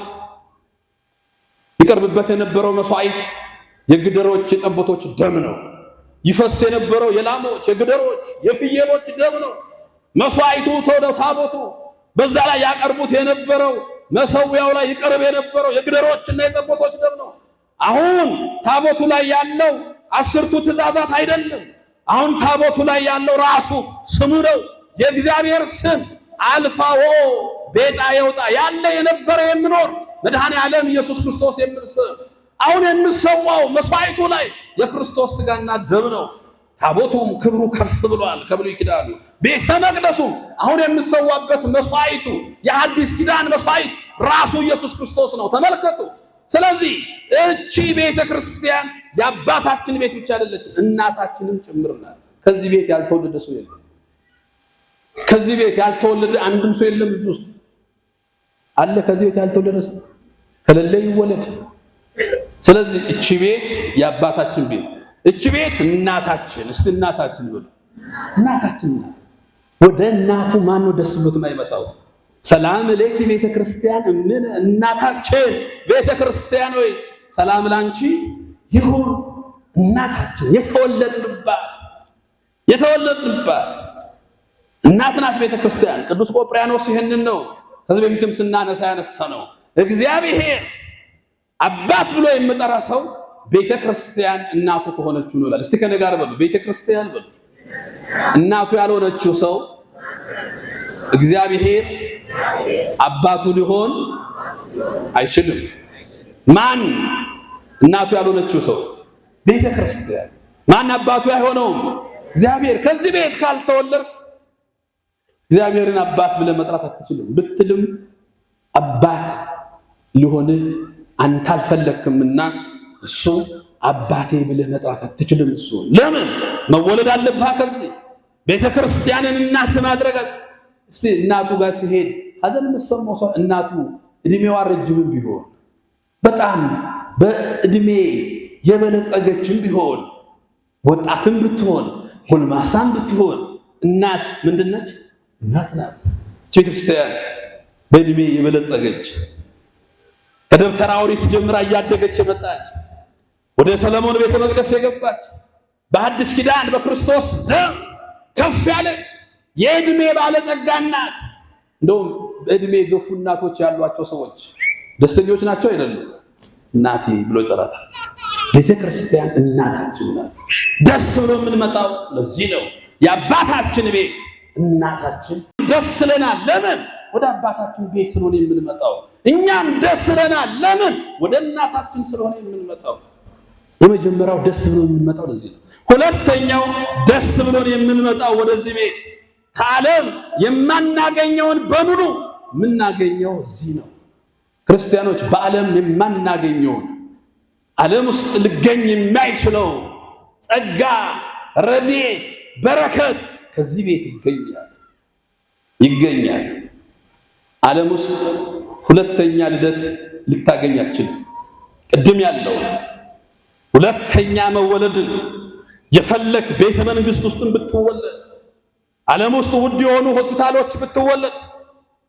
ይቀርብበት የነበረው መስዋዕት የግደሮች የጠቦቶች ደም ነው። ይፈስ የነበረው የላሞች የግደሮች የፍየሎች ደም ነው። መስዋዕቱ ተወደው ታቦቱ በዛ ላይ ያቀርቡት የነበረው መሰዊያው ላይ ይቀርብ የነበረው የግደሮችና የጠቦቶች ደም ነው። አሁን ታቦቱ ላይ ያለው አስርቱ ትእዛዛት አይደለም። አሁን ታቦቱ ላይ ያለው ራሱ ስሙ ነው። የእግዚአብሔር ስም አልፋ ወ ቤጣ የውጣ ያለ የነበረ የሚኖር መድኃኔ ዓለም ኢየሱስ ክርስቶስ የሚል ስም አሁን የሚሰዋው መስዋዕቱ ላይ የክርስቶስ ስጋና ደም ነው። ታቦቱም ክብሩ ከፍ ብሏል ከብሉይ ኪዳኑ። ቤተ መቅደሱም አሁን የሚሰዋበት መስዋዕቱ የአዲስ ኪዳን መስዋዕት ራሱ ኢየሱስ ክርስቶስ ነው። ተመልከቱ። ስለዚህ እቺ ቤተ ክርስቲያን የአባታችን ቤት ብቻ አይደለችም፣ እናታችንም ጭምር ናት። ከዚህ ቤት ያልተወለደ ሰው የለም። ከዚህ ቤት ያልተወለደ አንድም ሰው የለም። እዚህ ውስጥ አለ ከዚህ ቤት ያልተወለደ ሰው ከሌለ ይወለድ። ስለዚህ እቺ ቤት የአባታችን ቤት፣ እቺ ቤት እናታችን። እስቲ እናታችን በሉ። እናታችን ናት። ወደ እናቱ ማን ነው ደስ ብሎት የማይመጣው? ሰላም ለኪ ቤተ ክርስቲያን እምን እናታችን ቤተ ክርስቲያን ወይ ሰላም ላንቺ ይሁን። እናታችን የተወለድንባት የተወለድንባት እናት ናት ቤተ ክርስቲያን። ቅዱስ ቆጵርያኖስ ይህንን ነው ከዚህ በፊትም ስናነሳ ያነሳ ነው። እግዚአብሔር አባት ብሎ የሚጠራ ሰው ቤተ ክርስቲያን እናቱ ከሆነችው ነው ይላል። እስቲ ከኔ ጋር በሉ፣ ቤተ ክርስቲያን በሉ። እናቱ ያልሆነችው ሰው እግዚአብሔር አባቱ ሊሆን አይችልም። ማን እናቱ ያልሆነችው ሰው? ቤተ ክርስቲያን። ማን አባቱ አይሆነውም? እግዚአብሔር። ከዚህ ቤት ካልተወለድክ እግዚአብሔርን አባት ብለህ መጥራት አትችልም። ብትልም አባት ሊሆንህ አንተ አልፈለክምና እሱ አባቴ ብለህ መጥራት አትችልም። እሱ ለምን መወለድ አለብህ? ከዚህ ቤተ ክርስቲያንን እናት ማድረግ። እስቲ እናቱ ጋር ሲሄድ ሐዘን የምትሰማው ሰው እናቱ እድሜዋ ረጅምም ቢሆን በጣም በእድሜ የበለጸገችም ቢሆን ወጣትም ብትሆን ጎልማሳም ብትሆን እናት ምንድነች? እናት ናት። ቤተክርስቲያን በእድሜ የበለጸገች ከደብተራ ኦሪት ጀምራ እያደገች የመጣች ወደ ሰለሞን ቤተ መቅደስ የገባች በአዲስ ኪዳን በክርስቶስ ደም ከፍ ያለች የእድሜ ባለጸጋ እናት። እንደውም በእድሜ የገፉ እናቶች ያሏቸው ሰዎች ደስተኞች ናቸው አይደሉም? እናቴ ብሎ ይጠራታል። ቤተ ክርስቲያን እናታችን ናት። ደስ ብሎ የምንመጣው ለዚህ ነው። የአባታችን ቤት እናታችን ደስ ይለናል። ለምን? ወደ አባታችን ቤት ስለሆነ የምንመጣው። እኛም ደስ ይለናል። ለምን? ወደ እናታችን ስለሆነ የምንመጣው። የመጀመሪያው ደስ ብሎ የምንመጣው ለዚህ ነው። ሁለተኛው ደስ ብሎን የምንመጣው ወደዚህ ቤት ከዓለም የማናገኘውን በሙሉ የምናገኘው እዚህ ነው። ክርስቲያኖች በዓለም የማናገኘውን ዓለም ውስጥ ሊገኝ የማይችለው ጸጋ፣ ረድኤት፣ በረከት ከዚህ ቤት ይገኛል ይገኛል። ዓለም ውስጥ ሁለተኛ ልደት ልታገኝ አትችልም። ቅድም ያለው ሁለተኛ መወለድን የፈለክ ቤተ መንግስት ውስጥም ብትወለድ፣ ዓለም ውስጥ ውድ የሆኑ ሆስፒታሎች ብትወለድ፣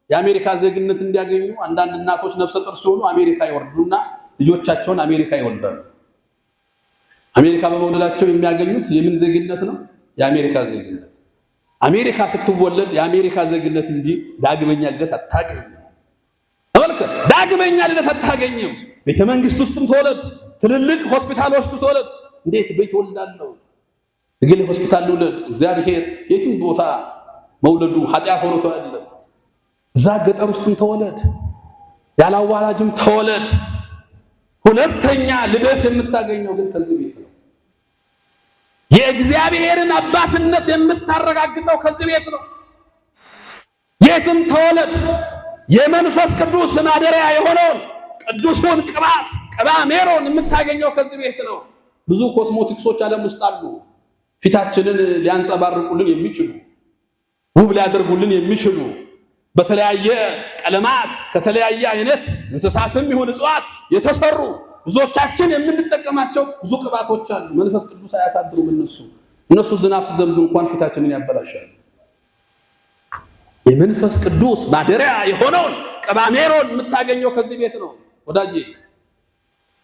የአሜሪካ ዜግነት እንዲያገኙ አንዳንድ እናቶች ነፍሰ ጡር ሲሆኑ አሜሪካ ይወርዱና ልጆቻቸውን አሜሪካ ይወልዳሉ። አሜሪካ በመውለዳቸው የሚያገኙት የምን ዜግነት ነው? የአሜሪካ ዜግነት። አሜሪካ ስትወለድ የአሜሪካ ዜግነት እንጂ ዳግመኛ ልደት አታገኝም። ተመልከት፣ ዳግመኛ ልደት አታገኝም። ቤተ መንግስት ውስጥም ተወለድ፣ ትልልቅ ሆስፒታሎች ተወለድ። እንዴት ቤት ወልዳለሁ እገሌ ሆስፒታል ልውለድ? እግዚአብሔር የትም ቦታ መውለዱ ኃጢአት ሆኖ አይደለም። እዛ ገጠር ውስጥም ተወለድ፣ ያላዋላጅም ተወለድ። ሁለተኛ ልደት የምታገኘው ግን ከዚህ ቤት ነው። የእግዚአብሔርን አባትነት የምታረጋግጠው ከዚህ ቤት ነው። የትም ተወለድ የመንፈስ ቅዱስ ማደሪያ የሆነውን ቅዱሱን ቅባት ቅባ ሜሮን የምታገኘው ከዚህ ቤት ነው። ብዙ ኮስሞቲክሶች ዓለም ውስጥ አሉ፣ ፊታችንን ሊያንጸባርቁልን የሚችሉ ውብ ሊያደርጉልን የሚችሉ በተለያየ ቀለማት ከተለያየ አይነት እንስሳትም ይሁን እጽዋት የተሰሩ ብዙዎቻችን የምንጠቀማቸው ብዙ ቅባቶች አሉ። መንፈስ ቅዱስ አያሳድሩም። እነሱ ዝናብ ሲዘንብ እንኳን ፊታችንን ያበላሻሉ። የመንፈስ ቅዱስ ማደሪያ የሆነውን ቅባ ሜሮን የምታገኘው ከዚህ ቤት ነው ወዳጄ፣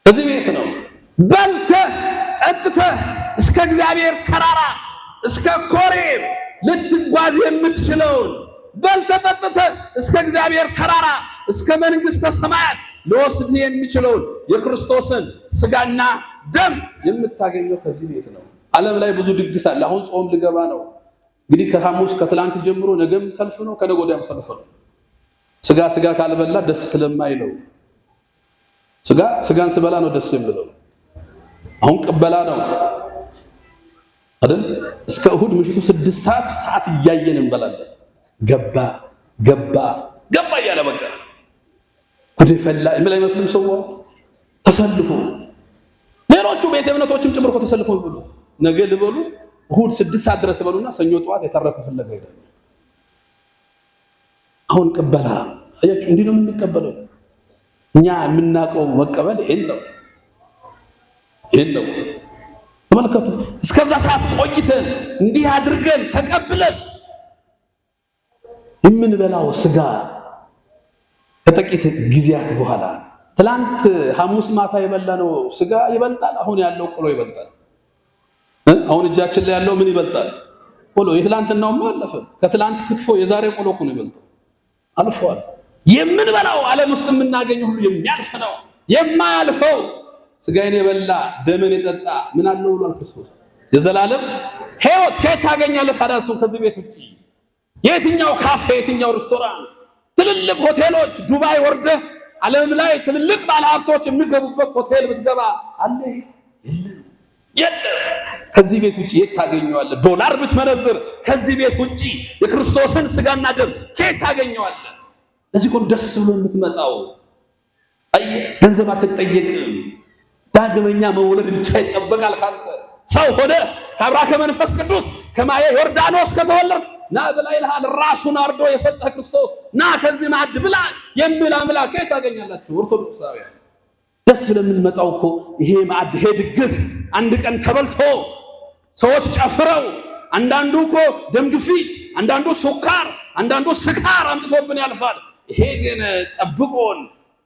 ከዚህ ቤት ነው። በልተህ ጠጥተህ እስከ እግዚአብሔር ተራራ እስከ ኮሬብ ልትጓዝ የምትችለውን በልተህ ጠጥተህ እስከ እግዚአብሔር ተራራ እስከ መንግሥተ ሰማያት ሊወስድህ የሚችለውን የክርስቶስን ስጋና ደም የምታገኘው ከዚህ ቤት ነው። ዓለም ላይ ብዙ ድግስ አለ። አሁን ጾም ልገባ ነው። እንግዲህ ከሐሙስ ከትላንት ጀምሮ ነገም ሰልፍ ነው፣ ከነገ ወዲያም ሰልፍ ነው። ስጋ ስጋ ካልበላ ደስ ስለማይለው ስጋ ስጋን ስበላ ነው ደስ የሚለው። አሁን ቅበላ ነው አይደል? እስከ እሁድ ምሽቱ 6 ሰዓት ሰዓት እያየን እንበላለን። ገባ ገባ ገባ እያለ በቃ ጉድ ፈላ የሚል አይመስልም ሰው ተሰልፎ፣ ሌሎቹ ቤተ እምነቶችም ጭምር እኮ ተሰልፎ ይበሉት። ነገ ልበሉ እሁድ 6 ሰዓት ድረስ በሉና ሰኞ ጠዋት የተረፈ ፍለጋ ይሄዳል። አሁን ቅበላ አያችሁ፣ እንዲህ ነው የምንቀበለው እኛ የምናውቀው መቀበል ይሄን ነው፣ ይሄን ነው። ተመልከቱ፣ እስከዛ ሰዓት ቆይተን እንዲህ አድርገን ተቀብለን የምንበላው ስጋ ከጥቂት ጊዜያት በኋላ ትላንት ሐሙስ ማታ የበላነው ስጋ ይበልጣል። አሁን ያለው ቆሎ ይበልጣል። አሁን እጃችን ላይ ያለው ምን ይበልጣል? ቆሎ። የትላንትናውማ አለፈ። ከትላንት ክትፎ የዛሬ ቆሎ እኮ ነው ይበልጣል። አልፏል። የምንበላው ዓለም ውስጥ የምናገኘው ሁሉ የሚያልፍ ነው። የማያልፈው ስጋዬን የበላ ደምን የጠጣ ምን አለው ብሏል ክርስቶስ። የዘላለም ሕይወት ከየት ታገኛለህ ታዲያ? እሱን ከዚህ ቤት ውጪ የትኛው ካፌ፣ የትኛው ሬስቶራንት፣ ትልልቅ ሆቴሎች ዱባይ ወርደህ ዓለም ላይ ትልልቅ ባለሀብቶች የሚገቡበት ሆቴል ብትገባ አለ? የለም፣ የለም። ከዚህ ቤት ውጪ የት ታገኘዋለህ? ዶላር ብትመነዝር ከዚህ ቤት ውጪ የክርስቶስን ስጋና ደም ከየት ታገኘዋለህ? ለዚህ እኮ ደስ ብሎ የምትመጣው። አይ ገንዘብ አትጠየቅም። ዳግመኛ መወለድ ብቻ ይጠበቃል ካንተ። ሰው ሆነ ከአብራከ መንፈስ ቅዱስ ከማየ ዮርዳኖስ ከተወለድክ ና ብላ ይልሃል። ራሱን አርዶ የሰጠህ ክርስቶስ ና ከዚህ ማዕድ ብላ የሚል አምላክ ከየት ታገኛላችሁ? ኦርቶዶክሳውያን ደስ ስለምንመጣው እኮ ይሄ ማዕድ ይሄ ድግስ አንድ ቀን ተበልቶ ሰዎች ጨፍረው፣ አንዳንዱ እኮ ደም ግፊት፣ አንዳንዱ ሱካር፣ አንዳንዱ ስካር አምጥቶብን ያልፋል። ይሄ ግን ጠብቆን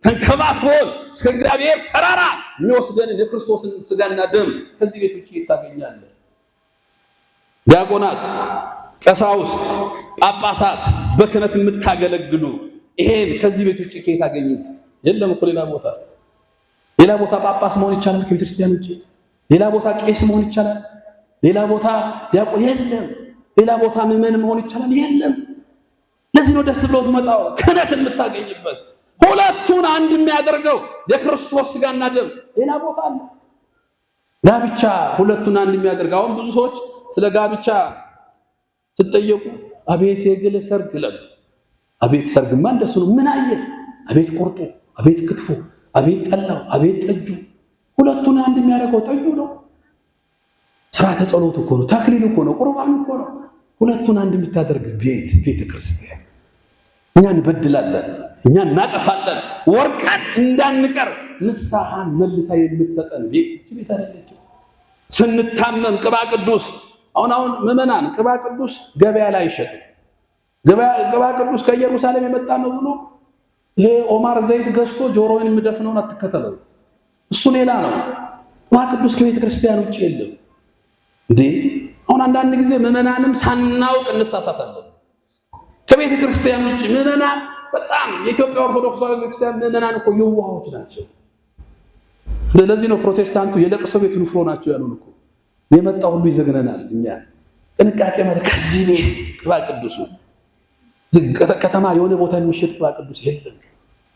ተንከባክቦን እስከ እግዚአብሔር ተራራ የሚወስደንን የክርስቶስን ስጋና ደም ከዚህ ቤት ውጭ ታገኛለህ። ዲያቆናት፣ ቀሳውስት፣ ጳጳሳት በክህነት የምታገለግሉ ይሄን ከዚህ ቤት ውጭ ከየት አገኙት? የለም እኮ ሌላ ቦታ። ሌላ ቦታ ጳጳስ መሆን ይቻላል ከቤተክርስቲያን ውጭ? ሌላ ቦታ ቄስ መሆን ይቻላል? ሌላ ቦታ ዲያቆን? የለም። ሌላ ቦታ ምዕመን መሆን ይቻላል? የለም። ለዚህ ለዚህ ነው ደስ ብሎት መጣው ክህነት የምታገኝበት። ሁለቱን አንድ የሚያደርገው የክርስቶስ ስጋና ደም ሌላ ቦታ አለ። ጋብቻ ሁለቱን አንድ የሚያደርገው አሁን ብዙ ሰዎች ስለ ጋብቻ ስጠየቁ አቤት የግል ሰርግ ይላሉ። አቤት ሰርግማ እንደሱ ነው። ምን አየህ? አቤት ቁርጡ፣ አቤት ክትፎ፣ አቤት ጠላው፣ አቤት ጠጁ። ሁለቱን አንድ የሚያደርገው ጠጁ ነው። ስርዓተ ጸሎት እኮ ነው። ተክሊል እኮ ነው። ቁርባን እኮ ነው። ሁለቱን አንድ የምታደርግ ቤት ቤተ ክርስቲያን። እኛ እንበድላለን፣ እኛ እናጠፋለን። ወርቀን እንዳንቀር ንስሐን መልሳ የምትሰጠን ቤት እቺ ቤት አይደለችም። ስንታመም ቅባ ቅዱስ አሁን አሁን ምዕመናን ቅባ ቅዱስ ገበያ ላይ አይሸጥም። ቅባ ቅዱስ ከኢየሩሳሌም የመጣ ነው ብሎ ይሄ ኦማር ዘይት ገዝቶ ጆሮውን የሚደፍነውን አትከተለው። እሱ ሌላ ነው። ቅባ ቅዱስ ከቤተ ክርስቲያን ውጭ የለም እንዴ። አሁን አንዳንድ ጊዜ ምዕመናንም ሳናውቅ እንሳሳታለን። ከቤተ ክርስቲያን ውጭ ምዕመናን በጣም የኢትዮጵያ ኦርቶዶክስ ተዋሕዶ ቤተክርስቲያን ምዕመናን እኮ የዋሆች ናቸው። ለዚህ ነው ፕሮቴስታንቱ የለቅሶ ቤት ንፍሮ ናቸው ያሉን እኮ። የመጣ ሁሉ ይዘግነናል። እኛ ጥንቃቄ ማለት ከዚህ ቤት ቅባ ቅዱሱ ከተማ የሆነ ቦታ የሚሸጥ ቅባ ቅዱስ የለም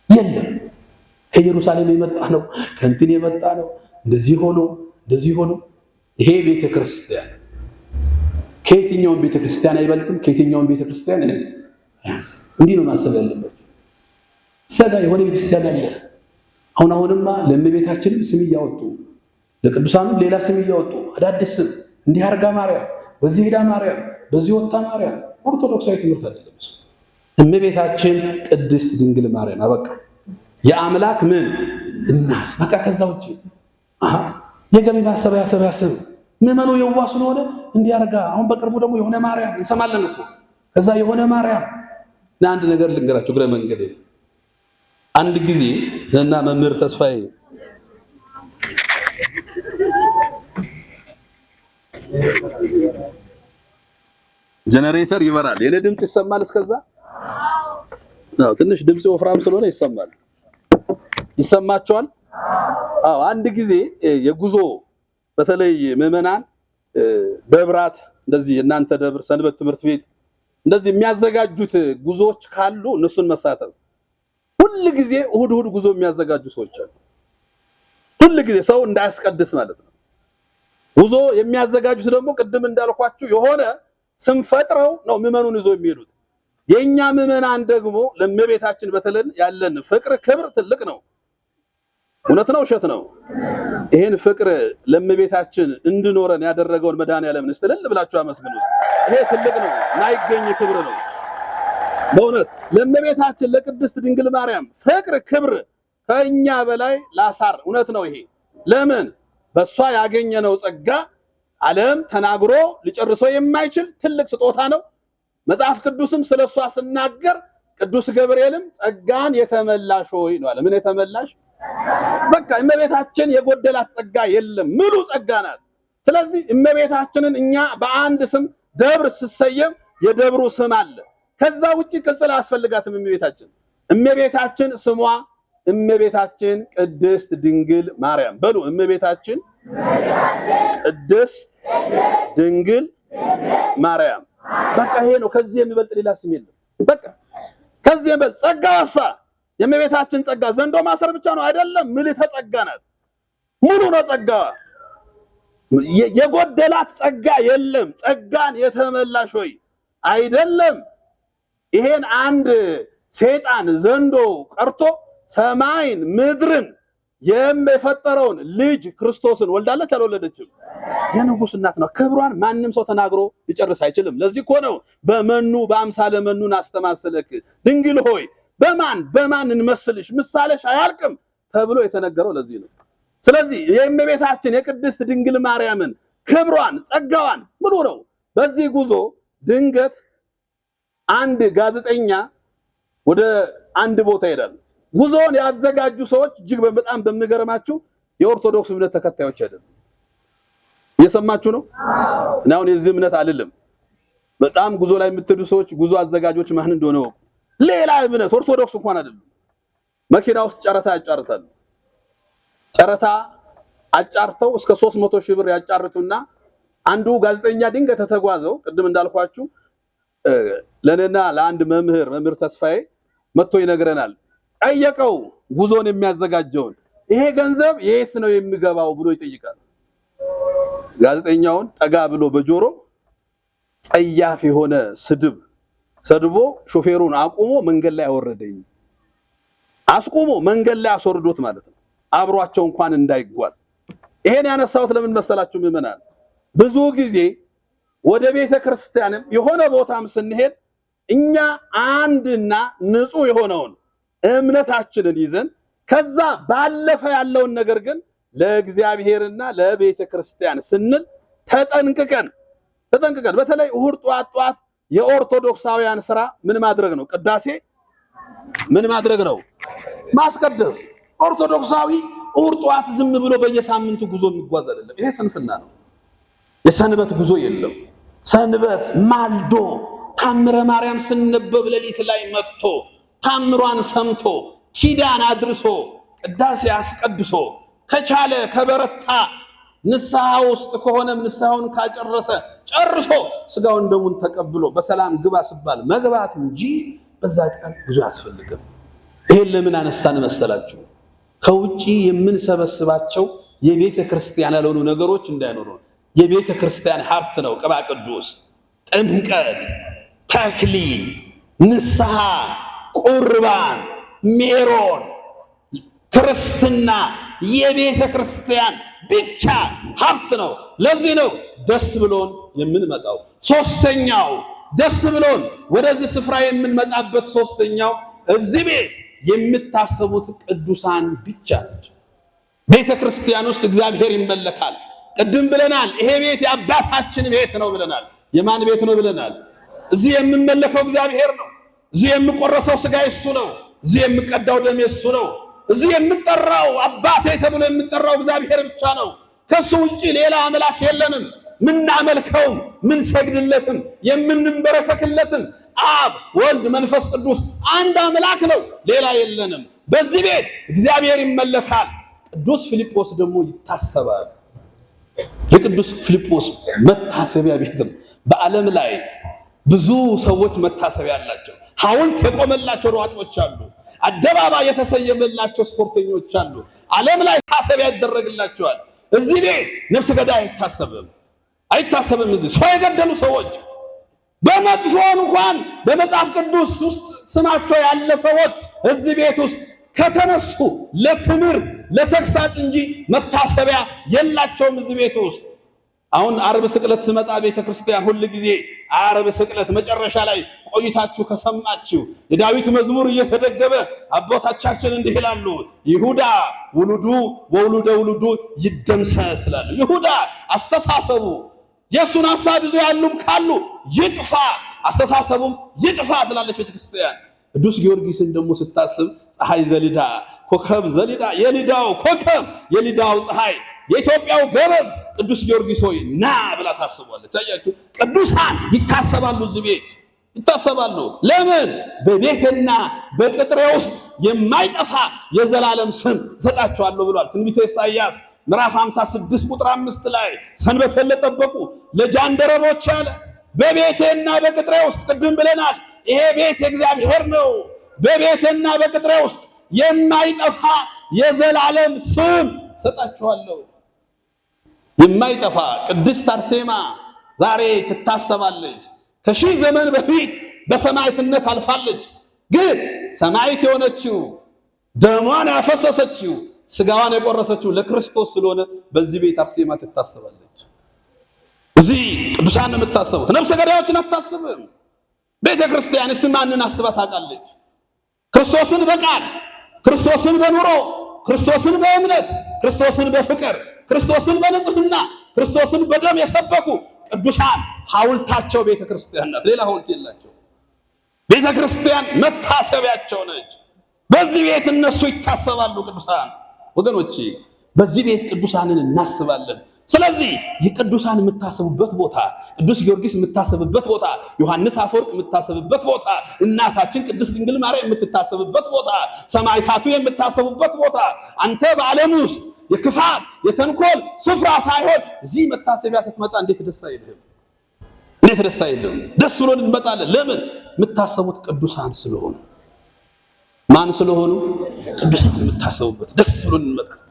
የለም። ከኢየሩሳሌም የመጣ ነው፣ ከእንትን የመጣ ነው፣ እንደዚህ ሆኖ እንደዚህ ሆኖ። ይሄ ቤተ ክርስቲያን ከየትኛውም ቤተ ክርስቲያን አይበልጥም፣ ከየትኛውም ቤተ ክርስቲያን አያንስም። እንዲህ ነው ማሰብ ያለበት። ሰጋ የሆነ ቤተ ክርስቲያን አለ። አሁን አሁንማ ለእመቤታችንም ስም እያወጡ ለቅዱሳንም ሌላ ስም እያወጡ አዳዲስ ስም እንዲህ አርጋ ማርያም፣ በዚህ ሄዳ ማርያም፣ በዚህ ወጣ ማርያም። ኦርቶዶክሳዊ ትምህርት አይደለም እሱ። እመቤታችን ቅድስት ድንግል ማርያም አበቃ። የአምላክ ምን እናት በቃ። ከዛ ውጭ አሃ የገቢ ማሰባሰቢያ ስም ምዕመኑ የዋ ስለሆነ እንዲህ አርጋ። አሁን በቅርቡ ደግሞ የሆነ ማርያም እንሰማለን እኮ። ከዛ የሆነ ማርያም እና አንድ ነገር ልንገራቸው እግረ መንገድ አንድ ጊዜ እና መምህር ተስፋዬ ጀነሬተር ይበራል። የኔ ድምጽ ይሰማል? እስከዛ አዎ፣ ትንሽ ድምጽ ወፍራም ስለሆነ ይሰማል። ይሰማቸዋል? አዎ። አንድ ጊዜ የጉዞ በተለይ ምዕመናን ደብራት እንደዚህ የእናንተ ደብር ሰንበት ትምህርት ቤት እንደዚህ የሚያዘጋጁት ጉዞዎች ካሉ እነሱን መሳተፍ። ሁል ጊዜ እሁድ እሁድ ጉዞ የሚያዘጋጁ ሰዎች አሉ። ሁል ጊዜ ሰው እንዳያስቀድስ ማለት ነው። ጉዞ የሚያዘጋጁት ደግሞ ቅድም እንዳልኳችሁ የሆነ ስም ፈጥረው ነው ምዕመኑን ይዞ የሚሄዱት። የኛ ምዕመናን ደግሞ ለእመቤታችን በተለይ ያለን ፍቅር ክብር ትልቅ ነው። እውነት ነው፣ ውሸት ነው? ይሄን ፍቅር ለእመቤታችን እንድኖረን ያደረገውን መድኃኔዓለምን እስቲ እልል ብላችሁ አመስግኑት። ይሄ ትልቅ ነው፣ የማይገኝ ክብር ነው። በእውነት ለእመቤታችን ለቅድስት ድንግል ማርያም ፍቅር ክብር ከኛ በላይ ላሳር እውነት ነው። ይሄ ለምን በሷ ያገኘነው ጸጋ ዓለም ተናግሮ ሊጨርሰው የማይችል ትልቅ ስጦታ ነው። መጽሐፍ ቅዱስም ስለሷ ስናገር ቅዱስ ገብርኤልም ጸጋን የተመላሽ ሆይ ነው አለ። ምን የተመላሽ? በቃ እመቤታችን የጎደላት ጸጋ የለም፣ ሙሉ ጸጋ ናት። ስለዚህ እመቤታችንን እኛ በአንድ ስም ደብር ስሰየም የደብሩ ስም አለ። ከዛ ውጪ ቅጽል አያስፈልጋትም። እመቤታችን ስሟ እመቤታችን ቅድስት ድንግል ማርያም በሉ። እመቤታችን ቅድስት ድንግል ማርያም በቃ ይሄ ነው። ከዚህ የሚበልጥ ሌላ ስም የለም። በቃ ከዚህ የሚበልጥ ጸጋዋሳ የእመቤታችን ጸጋ ዘንዶ ማሰር ብቻ ነው አይደለም። ምልዕተ ጸጋ ናት። ሙሉ ነው ጸጋዋ። የጎደላት ጸጋ የለም። ጸጋን የተመላሽ ሆይ አይደለም። ይሄን አንድ ሰይጣን ዘንዶ ቀርቶ ሰማይን ምድርን የፈጠረውን ልጅ ክርስቶስን ወልዳለች አልወለደችም? የንጉስ እናት ነው። ክብሯን ማንም ሰው ተናግሮ ሊጨርስ አይችልም። ለዚህ እኮ ነው በመኑ በአምሳለ መኑን አስተማስለክ ድንግል ሆይ በማን በማን እንመስልሽ ምሳሌሽ አያልቅም ተብሎ የተነገረው ለዚህ ነው። ስለዚህ የእመቤታችን የቅድስት ድንግል ማርያምን ክብሯን ጸጋዋን ሙሉ ነው። በዚህ ጉዞ ድንገት አንድ ጋዜጠኛ ወደ አንድ ቦታ ይሄዳል። ጉዞውን ያዘጋጁ ሰዎች እጅግ በጣም በሚገርማችሁ የኦርቶዶክስ እምነት ተከታዮች አይደሉም። እየሰማችሁ ነው። እና አሁን የዚህ እምነት አልልም። በጣም ጉዞ ላይ የምትሄዱ ሰዎች ጉዞ አዘጋጆች ማን እንደሆነ ወቁ። ሌላ እምነት ኦርቶዶክስ እንኳን አይደሉም። መኪና ውስጥ ጨረታ ያጫርታሉ። ጨረታ አጫርተው እስከ 300 ሺህ ብር ያጫርቱና አንዱ ጋዜጠኛ ድንገት ተተጓዘው ቅድም እንዳልኳችሁ ለእኔና ለአንድ መምህር መምህር ተስፋዬ መጥቶ ይነግረናል። ጠየቀው ጉዞን የሚያዘጋጀውን ይሄ ገንዘብ የት ነው የሚገባው ብሎ ይጠይቃል። ጋዜጠኛውን ጠጋ ብሎ በጆሮ ጸያፍ የሆነ ስድብ ሰድቦ ሾፌሩን አቁሞ መንገድ ላይ አወረደኝ። አስቁሞ መንገድ ላይ አስወርዶት ማለት ነው፣ አብሯቸው እንኳን እንዳይጓዝ። ይሄን ያነሳሁት ለምን መሰላችሁ ምዕመናን? ብዙ ጊዜ ወደ ቤተ ክርስቲያንም የሆነ ቦታም ስንሄድ እኛ አንድና ንጹህ የሆነውን እምነታችንን ይዘን ከዛ ባለፈ ያለውን ነገር ግን ለእግዚአብሔርና ለቤተ ክርስቲያን ስንል ተጠንቅቀን ተጠንቅቀን በተለይ እሁድ ጧት ጧት የኦርቶዶክሳውያን ስራ ምን ማድረግ ነው? ቅዳሴ ምን ማድረግ ነው? ማስቀደስ። ኦርቶዶክሳዊ እሁድ ጧት ዝም ብሎ በየሳምንቱ ጉዞ የሚጓዝ አይደለም። ይሄ ስንፍና ነው። የሰንበት ጉዞ የለም። ሰንበት ማልዶ ታምረ ማርያም ስነበብ ሌሊት ላይ መጥቶ ታምሯን ሰምቶ ኪዳን አድርሶ ቅዳሴ አስቀድሶ ከቻለ ከበረታ ንስሐ ውስጥ ከሆነም ንስሐውን ካጨረሰ ጨርሶ ስጋውን ደሙን ተቀብሎ በሰላም ግባ ሲባል መግባት እንጂ በዛ ቀን ብዙ አያስፈልግም። ይሄን ለምን አነሳን መሰላችሁ? ከውጪ የምንሰበስባቸው የቤተ ክርስቲያን ያልሆኑ ነገሮች እንዳይኖሩ። የቤተ ክርስቲያን ሀብት ነው ቅባ ቅዱስ፣ ጥምቀት፣ ተክሊል፣ ንስሐ፣ ቁርባን፣ ሜሮን፣ ክርስትና የቤተ ክርስቲያን ብቻ ሀብት ነው። ለዚህ ነው ደስ ብሎን የምንመጣው። ሶስተኛው ደስ ብሎን ወደዚህ ስፍራ የምንመጣበት ሶስተኛው እዚህ ቤት የምታሰቡት ቅዱሳን ብቻ ናቸው። ቤተ ክርስቲያን ውስጥ እግዚአብሔር ይመለካል። ቅድም ብለናል። ይሄ ቤት የአባታችን ቤት ነው ብለናል። የማን ቤት ነው ብለናል? እዚህ የምመለከው እግዚአብሔር ነው። እዚህ የምቆረሰው ስጋ የሱ ነው። እዚህ የምቀዳው ደም የሱ ነው። እዚህ የምጠራው አባቴ ተብሎ የምጠራው እግዚአብሔር ብቻ ነው። ከሱ ውጪ ሌላ አምላክ የለንም። ምናመልከውም ምንሰግድለትም የምንንበረከክለትም አብ ወልድ መንፈስ ቅዱስ አንድ አምላክ ነው፣ ሌላ የለንም። በዚህ ቤት እግዚአብሔር ይመለካል። ቅዱስ ፊልጶስ ደግሞ ይታሰባል። የቅዱስ ፊልጶስ መታሰቢያ ቤት ነው። በዓለም ላይ ብዙ ሰዎች መታሰቢያ አላቸው። ሐውልት የቆመላቸው ሯጮች አሉ። አደባባይ የተሰየመላቸው ስፖርተኞች አሉ። ዓለም ላይ ታሰቢያ ይደረግላቸዋል። እዚህ ቤት ነፍስ ገዳይ አይታሰብም፣ አይታሰብም። እዚህ ሰው የገደሉ ሰዎች በመጥፎ እንኳን በመጽሐፍ ቅዱስ ውስጥ ስማቸው ያለ ሰዎች እዚህ ቤት ውስጥ ከተነሱ ለትምህርት ለተግሳጽ እንጂ መታሰቢያ የላቸውም እዚህ ቤት ውስጥ። አሁን ዓርብ ስቅለት ስመጣ ቤተ ክርስቲያን ሁል ጊዜ ዓርብ ስቅለት መጨረሻ ላይ ቆይታችሁ ከሰማችሁ የዳዊት መዝሙር እየተደገመ አባቶቻችን እንዲህ ይላሉ፣ ይሁዳ ውሉዱ ወውሉደ ውሉዱ ይደምሰስ ይላሉ። ይሁዳ አስተሳሰቡ የእሱን ሐሳብ ይዞ ያሉም ካሉ ይጥፋ፣ አስተሳሰቡም ይጥፋ ትላለች ቤተክርስቲያን። ቅዱስ ጊዮርጊስን ደግሞ ስታስብ ፀሐይ ዘሊዳ ኮከብ ዘሊዳ፣ የሊዳው ኮከብ የሊዳው ፀሐይ የኢትዮጵያው ገበዝ ቅዱስ ጊዮርጊስ ሆይ ና ብላ ታስቧለች። አያችሁ፣ ቅዱሳን ይታሰባሉ፣ እዚህ ቤት ይታሰባሉ። ለምን? በቤትና በቅጥሬ ውስጥ የማይጠፋ የዘላለም ስም እሰጣቸዋለሁ ብሏል። ትንቢተ ኢሳይያስ ምዕራፍ 56 ቁጥር 5 ላይ ሰንበቴን ለጠበቁ ለጃንደረቦች አለ በቤቴና በቅጥሬ ውስጥ ቅድም ብለናል። ይሄ ቤት የእግዚአብሔር ነው። በቤቴና በቅጥሬ ውስጥ የማይጠፋ የዘላለም ስም ሰጣችኋለሁ። የማይጠፋ ቅድስት አርሴማ ዛሬ ትታሰባለች። ከሺህ ዘመን በፊት በሰማዕትነት አልፋለች። ግን ሰማዕት የሆነችው ደሟን ያፈሰሰችው ስጋዋን የቆረሰችው ለክርስቶስ ስለሆነ በዚህ ቤት አርሴማ ትታሰባለች። እዚህ ቅዱሳን ነው የምታሰቡት። ነፍሰ ገዳዮችን አታስብም። ቤተ ክርስቲያን እስቲ ማንን አስባ ታውቃለች? ክርስቶስን በቃል ክርስቶስን በኑሮ ክርስቶስን በእምነት ክርስቶስን በፍቅር ክርስቶስን በንጽህና ክርስቶስን በደም የሰበኩ ቅዱሳን ሐውልታቸው ቤተ ክርስቲያን ናት። ሌላ ሐውልት የላቸው። ቤተ ክርስቲያን መታሰቢያቸው ነች። በዚህ ቤት እነሱ ይታሰባሉ። ቅዱሳን ወገኖቼ፣ በዚህ ቤት ቅዱሳንን እናስባለን። ስለዚህ የቅዱሳን የምታሰቡበት ቦታ፣ ቅዱስ ጊዮርጊስ የምታሰብበት ቦታ፣ ዮሐንስ አፈወርቅ የምታሰብበት ቦታ፣ እናታችን ቅድስት ድንግል ማርያም የምትታሰብበት ቦታ፣ ሰማዕታቱ የምታሰቡበት ቦታ፣ አንተ በዓለም ውስጥ የክፋት የተንኮል ስፍራ ሳይሆን እዚህ መታሰቢያ ስትመጣ እንዴት ደስ አይልህም? እንዴት ደስ አይልም? ደስ ብሎን እንመጣለን። ለምን? የምታሰቡት ቅዱሳን ስለሆኑ። ማን ስለሆኑ? ቅዱሳን የምታሰቡበት ደስ ብሎን እንመጣለን።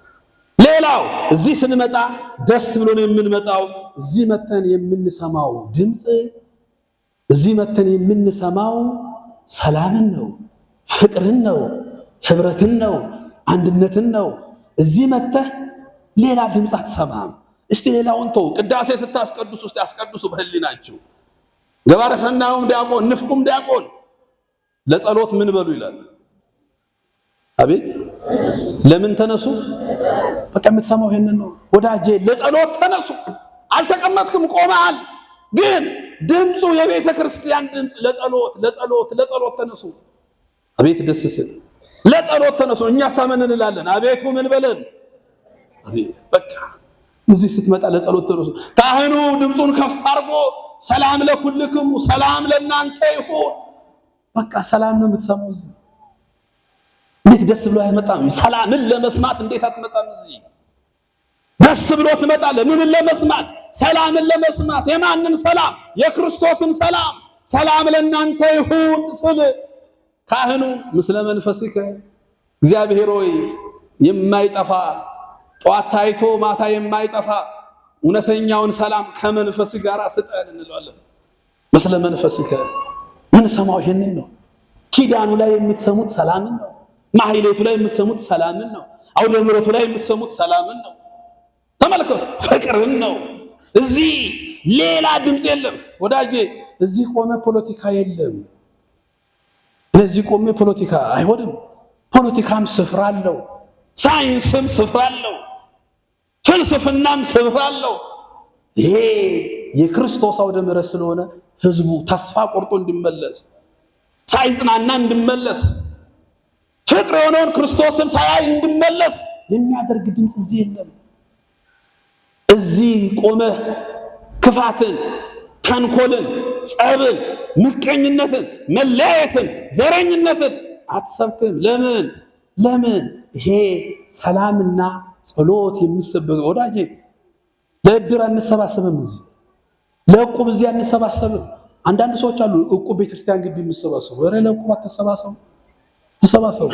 ሌላው እዚህ ስንመጣ ደስ ብሎን የምንመጣው እዚህ መተን የምንሰማው ድምፅ፣ እዚህ መተን የምንሰማው ሰላምን ነው፣ ፍቅርን ነው፣ ህብረትን ነው፣ አንድነትን ነው። እዚህ መተህ ሌላ ድምፅ አትሰማም። እስቲ ሌላውን ተው። ቅዳሴ ስታስቀድሱ ውስጥ ያስቀድሱ በህሊናችሁ። ገባረ ሰናዩም ዲያቆን ንፍቁም ዲያቆን ለጸሎት ምን በሉ ይላል። አቤት ለምን ተነሱ? በቃ የምትሰማው ይሄንን ነው ወዳጄ። ለጸሎት ተነሱ። አልተቀመጥክም፣ ቆመሃል። ግን ድምፁ የቤተ ክርስቲያን ድምፅ ለጸሎት ለጸሎት ለጸሎት ተነሱ። አቤት ደስ ሲል ለጸሎት ተነሱ። እኛ ሳመን እንላለን። አቤቱ ምን በለን። አቤት በቃ እዚህ ስትመጣ ለጸሎት ተነሱ። ካህኑ ድምፁን ከፍ አድርጎ ሰላም ለኩልክሙ ሰላም ለእናንተ ይሁን። በቃ ሰላም ነው የምትሰማው እዚህ። እንዴት ደስ ብሎ አይመጣም? ሰላምን ለመስማት እንዴት አትመጣም? እዚህ ደስ ብሎ ትመጣለህ። ምንን ለመስማት? ሰላምን ለመስማት። የማንን ሰላም? የክርስቶስን ሰላም። ሰላም ለእናንተ ይሁን ስል ካህኑ ምስለ መንፈስከ እግዚአብሔር ሆይ የማይጠፋ ጠዋት ታይቶ ማታ የማይጠፋ እውነተኛውን ሰላም ከመንፈስ ጋር ስጠን እንለዋለን። ምስለ መንፈስከ ምን ሰማው? ይሄንን ነው። ኪዳኑ ላይ የምትሰሙት ሰላምን ነው። ማህሌቱ ላይ የምትሰሙት ሰላምን ነው። አውደ ምሕረቱ ላይ የምትሰሙት ሰላምን ነው። ተመልከቱ፣ ፍቅርን ነው። እዚህ ሌላ ድምፅ የለም ወዳጄ። እዚህ ቆመ ፖለቲካ የለም። እዚህ ቆሜ ፖለቲካ አይሆንም። ፖለቲካም ስፍራ አለው፣ ሳይንስም ስፍራ አለው፣ ፍልስፍናም ስፍራ አለው። ይሄ የክርስቶስ አውደ ምሕረት ስለሆነ ህዝቡ ተስፋ ቆርጦ እንዲመለስ ሳይጽናና እንዲመለስ ፍቅር የሆነውን ክርስቶስን ሳያይ እንዲመለስ የሚያደርግ ድምፅ እዚህ የለም። እዚህ ቆመህ ክፋትን፣ ተንኮልን፣ ጸብን፣ ምቀኝነትን፣ መለያየትን፣ ዘረኝነትን አትሰብክም። ለምን ለምን? ይሄ ሰላምና ጸሎት የሚሰበክ ወዳጄ፣ ለእድር አንሰባሰብም፣ እዚህ ለእቁብ እዚህ አንሰባሰብም። አንዳንድ ሰዎች አሉ እቁብ ቤተክርስቲያን ግቢ የሚሰባሰቡ። ወሬ ለእቁብ አትሰባሰቡ፣ ተሰባሰቡ።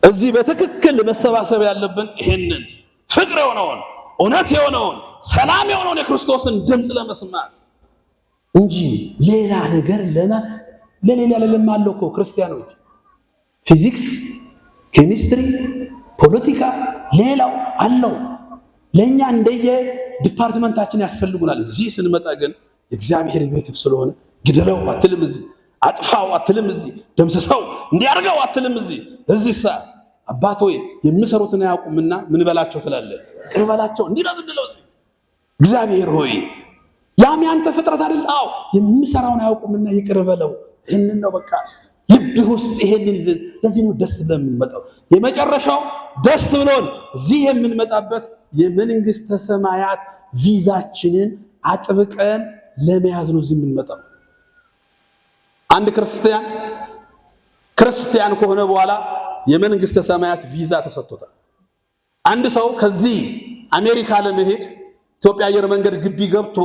እዚህ በትክክል መሰባሰብ ያለብን ይሄንን ፍቅር የሆነውን እውነት የሆነውን ሰላም የሆነውን የክርስቶስን ድምፅ ለመስማት እንጂ ሌላ ነገር ለሌላ ለለም አለው እኮ ክርስቲያኖች ፊዚክስ፣ ኬሚስትሪ፣ ፖለቲካ ሌላው አለው። ለእኛ እንደየ department ኣችን ያስፈልጉናል። እዚህ ስንመጣ ግን የእግዚአብሔር ቤት ስለሆነ ግደለው አትልም፣ እዚህ አጥፋው አትልም፣ እዚህ ደምስሰው እንዲያርገው አትልም። እዚህ እዚህ ሳ አባት ሆይ የሚሰሩትን አያውቁምና ምን በላቸው ትላለህ? ይቅር በላቸው። እንዲህ ነው የምንለው እዚህ። እግዚአብሔር ሆይ ያም ያንተ ፍጥረት አይደል? አዎ የሚሰራውን አያውቁምና ይቅር በለው። ይህንን ነው በቃ ልብህ ውስጥ ይሄንን ይዘህ። ለዚህ ነው ደስ ብለን የምንመጣው። የመጨረሻው ደስ ብሎን እዚህ የምንመጣበት የመንግስተ ሰማያት ቪዛችንን አጥብቀን ለመያዝ ነው እዚህ የምንመጣው። አንድ ክርስቲያን ክርስቲያን ከሆነ በኋላ የመንግስተ ሰማያት ቪዛ ተሰጥቶታል። አንድ ሰው ከዚህ አሜሪካ ለመሄድ ኢትዮጵያ አየር መንገድ ግቢ ገብቶ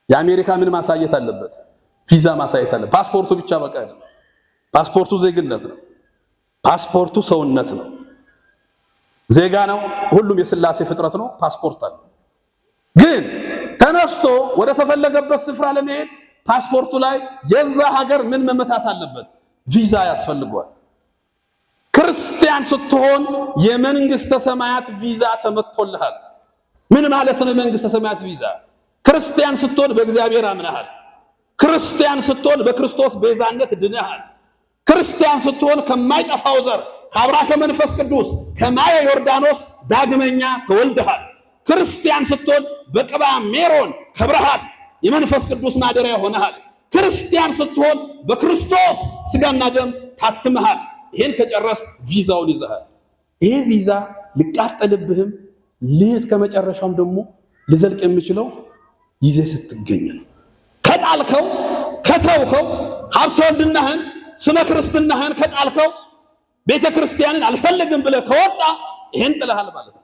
የአሜሪካ ምን ማሳየት አለበት? ቪዛ ማሳየት አለበት። ፓስፖርቱ ብቻ በቃ አይደለም። ፓስፖርቱ ዜግነት ነው። ፓስፖርቱ ሰውነት ነው። ዜጋ ነው። ሁሉም የስላሴ ፍጥረት ነው። ፓስፖርት አለ። ግን ተነስቶ ወደ ተፈለገበት ስፍራ ለመሄድ ፓስፖርቱ ላይ የዛ ሀገር ምን መመታት አለበት? ቪዛ ያስፈልገዋል። ክርስቲያን ስትሆን የመንግስተ ሰማያት ቪዛ ተመቶልሃል። ምን ማለት ነው የመንግስተ ሰማያት ቪዛ? ክርስቲያን ስትሆን በእግዚአብሔር አምነሃል። ክርስቲያን ስትሆን በክርስቶስ ቤዛነት ድነሃል። ክርስቲያን ስትሆን ከማይጠፋው ዘር ከአብራከ መንፈስ ቅዱስ ከማየ ዮርዳኖስ ዳግመኛ ተወልደሃል። ክርስቲያን ስትሆን በቅባ ሜሮን ከብረሃል፣ የመንፈስ ቅዱስ ማደሪያ ሆነሃል። ክርስቲያን ስትሆን በክርስቶስ ስጋና ደም ታትመሃል። ይሄን ከጨረስ ቪዛውን ይዘሃል። ይሄ ቪዛ ሊቃጠልብህም እስከ መጨረሻውም ደግሞ ሊዘልቅ የሚችለው ይዘህ ስትገኝ ነው። ከጣልከው ከተውከው ሀብተ ወልድናህን ስመ ክርስትናህን ከጣልከው ቤተ ክርስቲያንን አልፈልግም ብለህ ከወጣ ይሄን ጥለሃል ማለት ነው።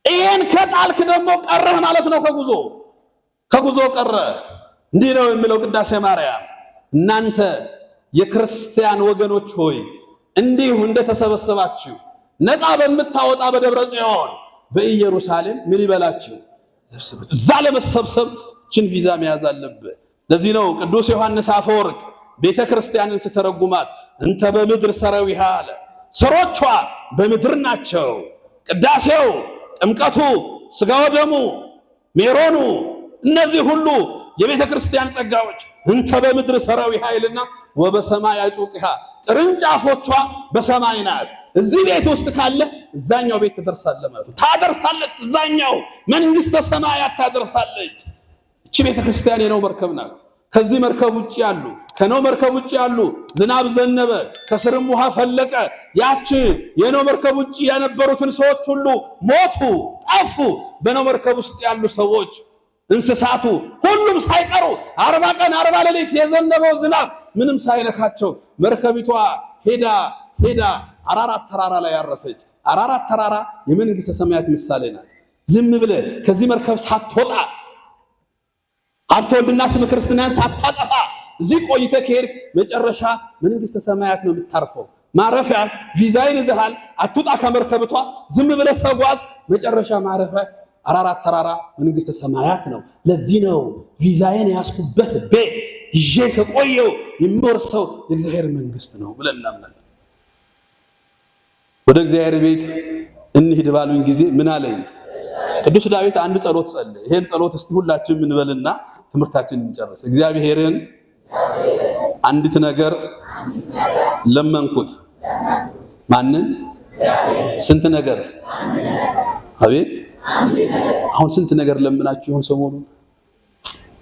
ይሄን ከጣ ከጣልክ ደግሞ ቀረህ ማለት ነው። ከጉዞ ቀረ። እንዲህ ነው የሚለው ቅዳሴ ማርያም፣ እናንተ የክርስቲያን ወገኖች ሆይ እንዲሁ እንደተሰበሰባችሁ ነፃ በምታወጣ በደብረ ጽዮን በኢየሩሳሌም ምን ይበላችሁ? እዛ ለመሰብሰብ ችን ቪዛ መያዝ አለብህ። ለዚህ ነው ቅዱስ ዮሐንስ አፈወርቅ ቤተ ክርስቲያንን ስተረጉማት እንተ በምድር ሰረዊሃ አለ። ስሮቿ በምድር ናቸው። ቅዳሴው፣ ጥምቀቱ፣ ስጋው ደሙ፣ ሜሮኑ እነዚህ ሁሉ የቤተ ክርስቲያን ጸጋዎች እንተ በምድር ሰረዊሃ ይልና ወበሰማይ አዕጹቂሃ ቅርንጫፎቿ በሰማይ ናት። እዚህ ቤት ውስጥ ካለ እዛኛው ቤት ትደርሳለህ ማለት ነው። ታደርሳለች፣ እዛኛው መንግስተ ሰማያት ታደርሳለች። እቺ ቤተ ክርስቲያን የኖህ መርከብ ናት። ከዚህ መርከብ ውጭ ያሉ ከኖህ መርከብ ውጭ ያሉ ዝናብ ዘነበ፣ ከስርም ውሃ ፈለቀ። ያቺ የኖህ መርከብ ውጭ የነበሩትን ሰዎች ሁሉ ሞቱ፣ ጠፉ። በኖህ መርከብ ውስጥ ያሉ ሰዎች፣ እንስሳቱ ሁሉም ሳይቀሩ 40 ቀን 40 ሌሊት የዘነበው ዝናብ ምንም ሳይነካቸው መርከቢቷ ሄዳ ሄዳ አራራት ተራራ ላይ ያረፈች። አራራት ተራራ የመንግስተ ሰማያት ምሳሌ ናት። ዝም ብለህ ከዚህ መርከብ ሳትወጣ ሀብተ ወልድና ስመ ክርስትናን ሳታጠፋ እዚህ ቆይተህ ከሄድክ መጨረሻ መንግስተ ሰማያት ነው የምታርፈው። ማረፊያ ቪዛይን ይዘሃል፣ አትውጣ ከመርከብቷ፣ ዝም ብለህ ተጓዝ። መጨረሻ ማረፊያ አራራት ተራራ መንግስተ ሰማያት ነው። ለዚህ ነው ቪዛዬን ያስኩበት ቤት ይዤ ከቆየው የሚወርሰው የእግዚአብሔር መንግስት ነው ብለን እናምናለን። ወደ እግዚአብሔር ቤት እንሂድ ባሉኝ ጊዜ ምን አለኝ? ቅዱስ ዳዊት አንድ ጸሎት ጸለየ። ይሄን ጸሎት እስቲ ሁላችንም እንበልና ትምህርታችንን እንጨርስ። እግዚአብሔርን አንዲት ነገር ለመንኩት። ማንን? ስንት ነገር? አቤት! አሁን ስንት ነገር ለምናችሁ ይሆን ሰሞኑን?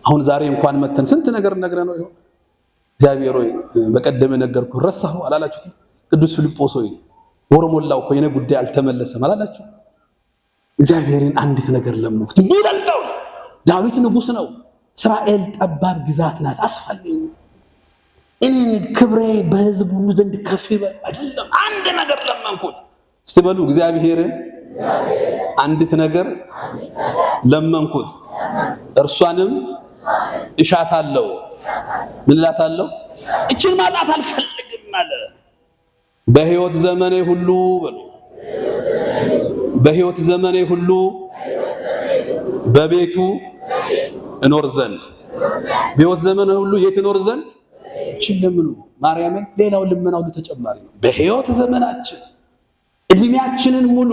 አሁን ዛሬ እንኳን መተን ስንት ነገር ነግረ ነው ይሆን? እግዚአብሔር ሆይ በቀደመ ነገርኩህ ረሳሁ አላላችሁትም? ቅዱስ ፊልጶስ ሆይ ወር ሞላው እኮ የኔ ጉዳይ አልተመለሰም አላላችሁ? እግዚአብሔርን አንዲት ነገር ለመንኩት የሚበልጠው። ዳዊት ንጉስ ነው። እስራኤል ጠባብ ግዛት ናት። አስፈልኝ እኔን ክብሬ በህዝብ ሁሉ ዘንድ ከፍ ይበል አይደለም። አንድ ነገር ለመንኩት። እስቲ በሉ እግዚአብሔርን አንዲት ነገር ለመንኩት፣ እርሷንም እሻታለሁ። ምን እላታለሁ? እችን ማጣት አልፈልግም አለ። በህይወት ዘመኔ ሁሉ በሉ በህይወት ዘመኔ ሁሉ በቤቱ እኖር ዘንድ። በህይወት ዘመኔ ሁሉ የት እኖር ዘንድ? እችን ለምኑ ማርያምን። ሌላው ልመና ሁሉ ተጨማሪ ነው። በህይወት ዘመናችን እድሜያችንን ሙሉ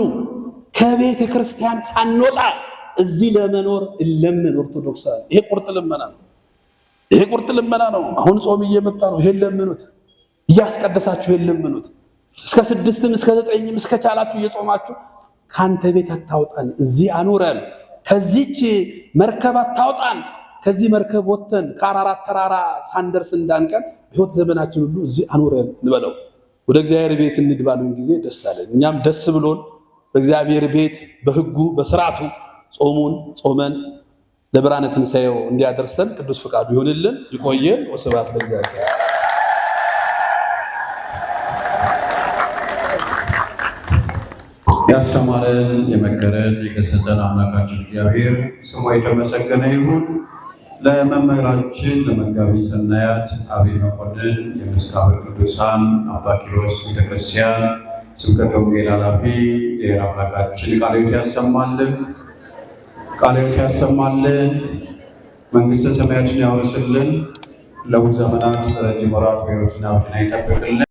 ከቤተ ክርስቲያን ሳንወጣ እዚህ ለመኖር እለምን። ኦርቶዶክሳውያን ይሄ ቁርጥ ልመና ነው። ይሄ ቁርጥ ልመና ነው። አሁን ጾም እየመጣ ነው። ይሄን ለምኑት፣ እያስቀደሳችሁ ይሄን ለምኑት። እስከ 6ም እስከ 9ም እስከ ቻላችሁ እየጾማችሁ ካንተ ቤት አታውጣን፣ እዚህ አኑረን፣ ከዚች መርከብ አታውጣን። ከዚህ መርከብ ወጥተን ከአራራት ተራራ ሳንደርስ እንዳንቀር በሕይወት ዘመናችን ሁሉ እዚህ አኑረን እንበለው። ወደ እግዚአብሔር ቤት እንሂድ ባሉን ጊዜ ደስ አለን። እኛም ደስ ብሎን በእግዚአብሔር ቤት በሕጉ በስርዓቱ ጾሙን ጾመን ለብርሃነ ትንሣኤው እንዲያደርሰን ቅዱስ ፍቃዱ ይሁንልን። ይቆየን። ወስብሐት ለእግዚአብሔር። ያስተማረን የመከረን የገሰጸን አምላካችን እግዚአብሔር ስሙ የተመሰገነ ይሁን። ለመምህራችን ለመጋቢ ሰናያት አብይ መኮንን የምስካበ ቅዱሳን አባ ኪሮስ ቤተክርስቲያን ስብከተ ወንጌል ኃላፊ እግዚአብሔር አምላካችን ቃለ ሕይወት ያሰማልን፣ ቃለ ሕይወት ያሰማልን፣ መንግስተ ሰማያትን ያወርስልን፣ ለብዙ ዘመናት ረጅም ወራት በሕይወትና በጤና ይጠብቅልን።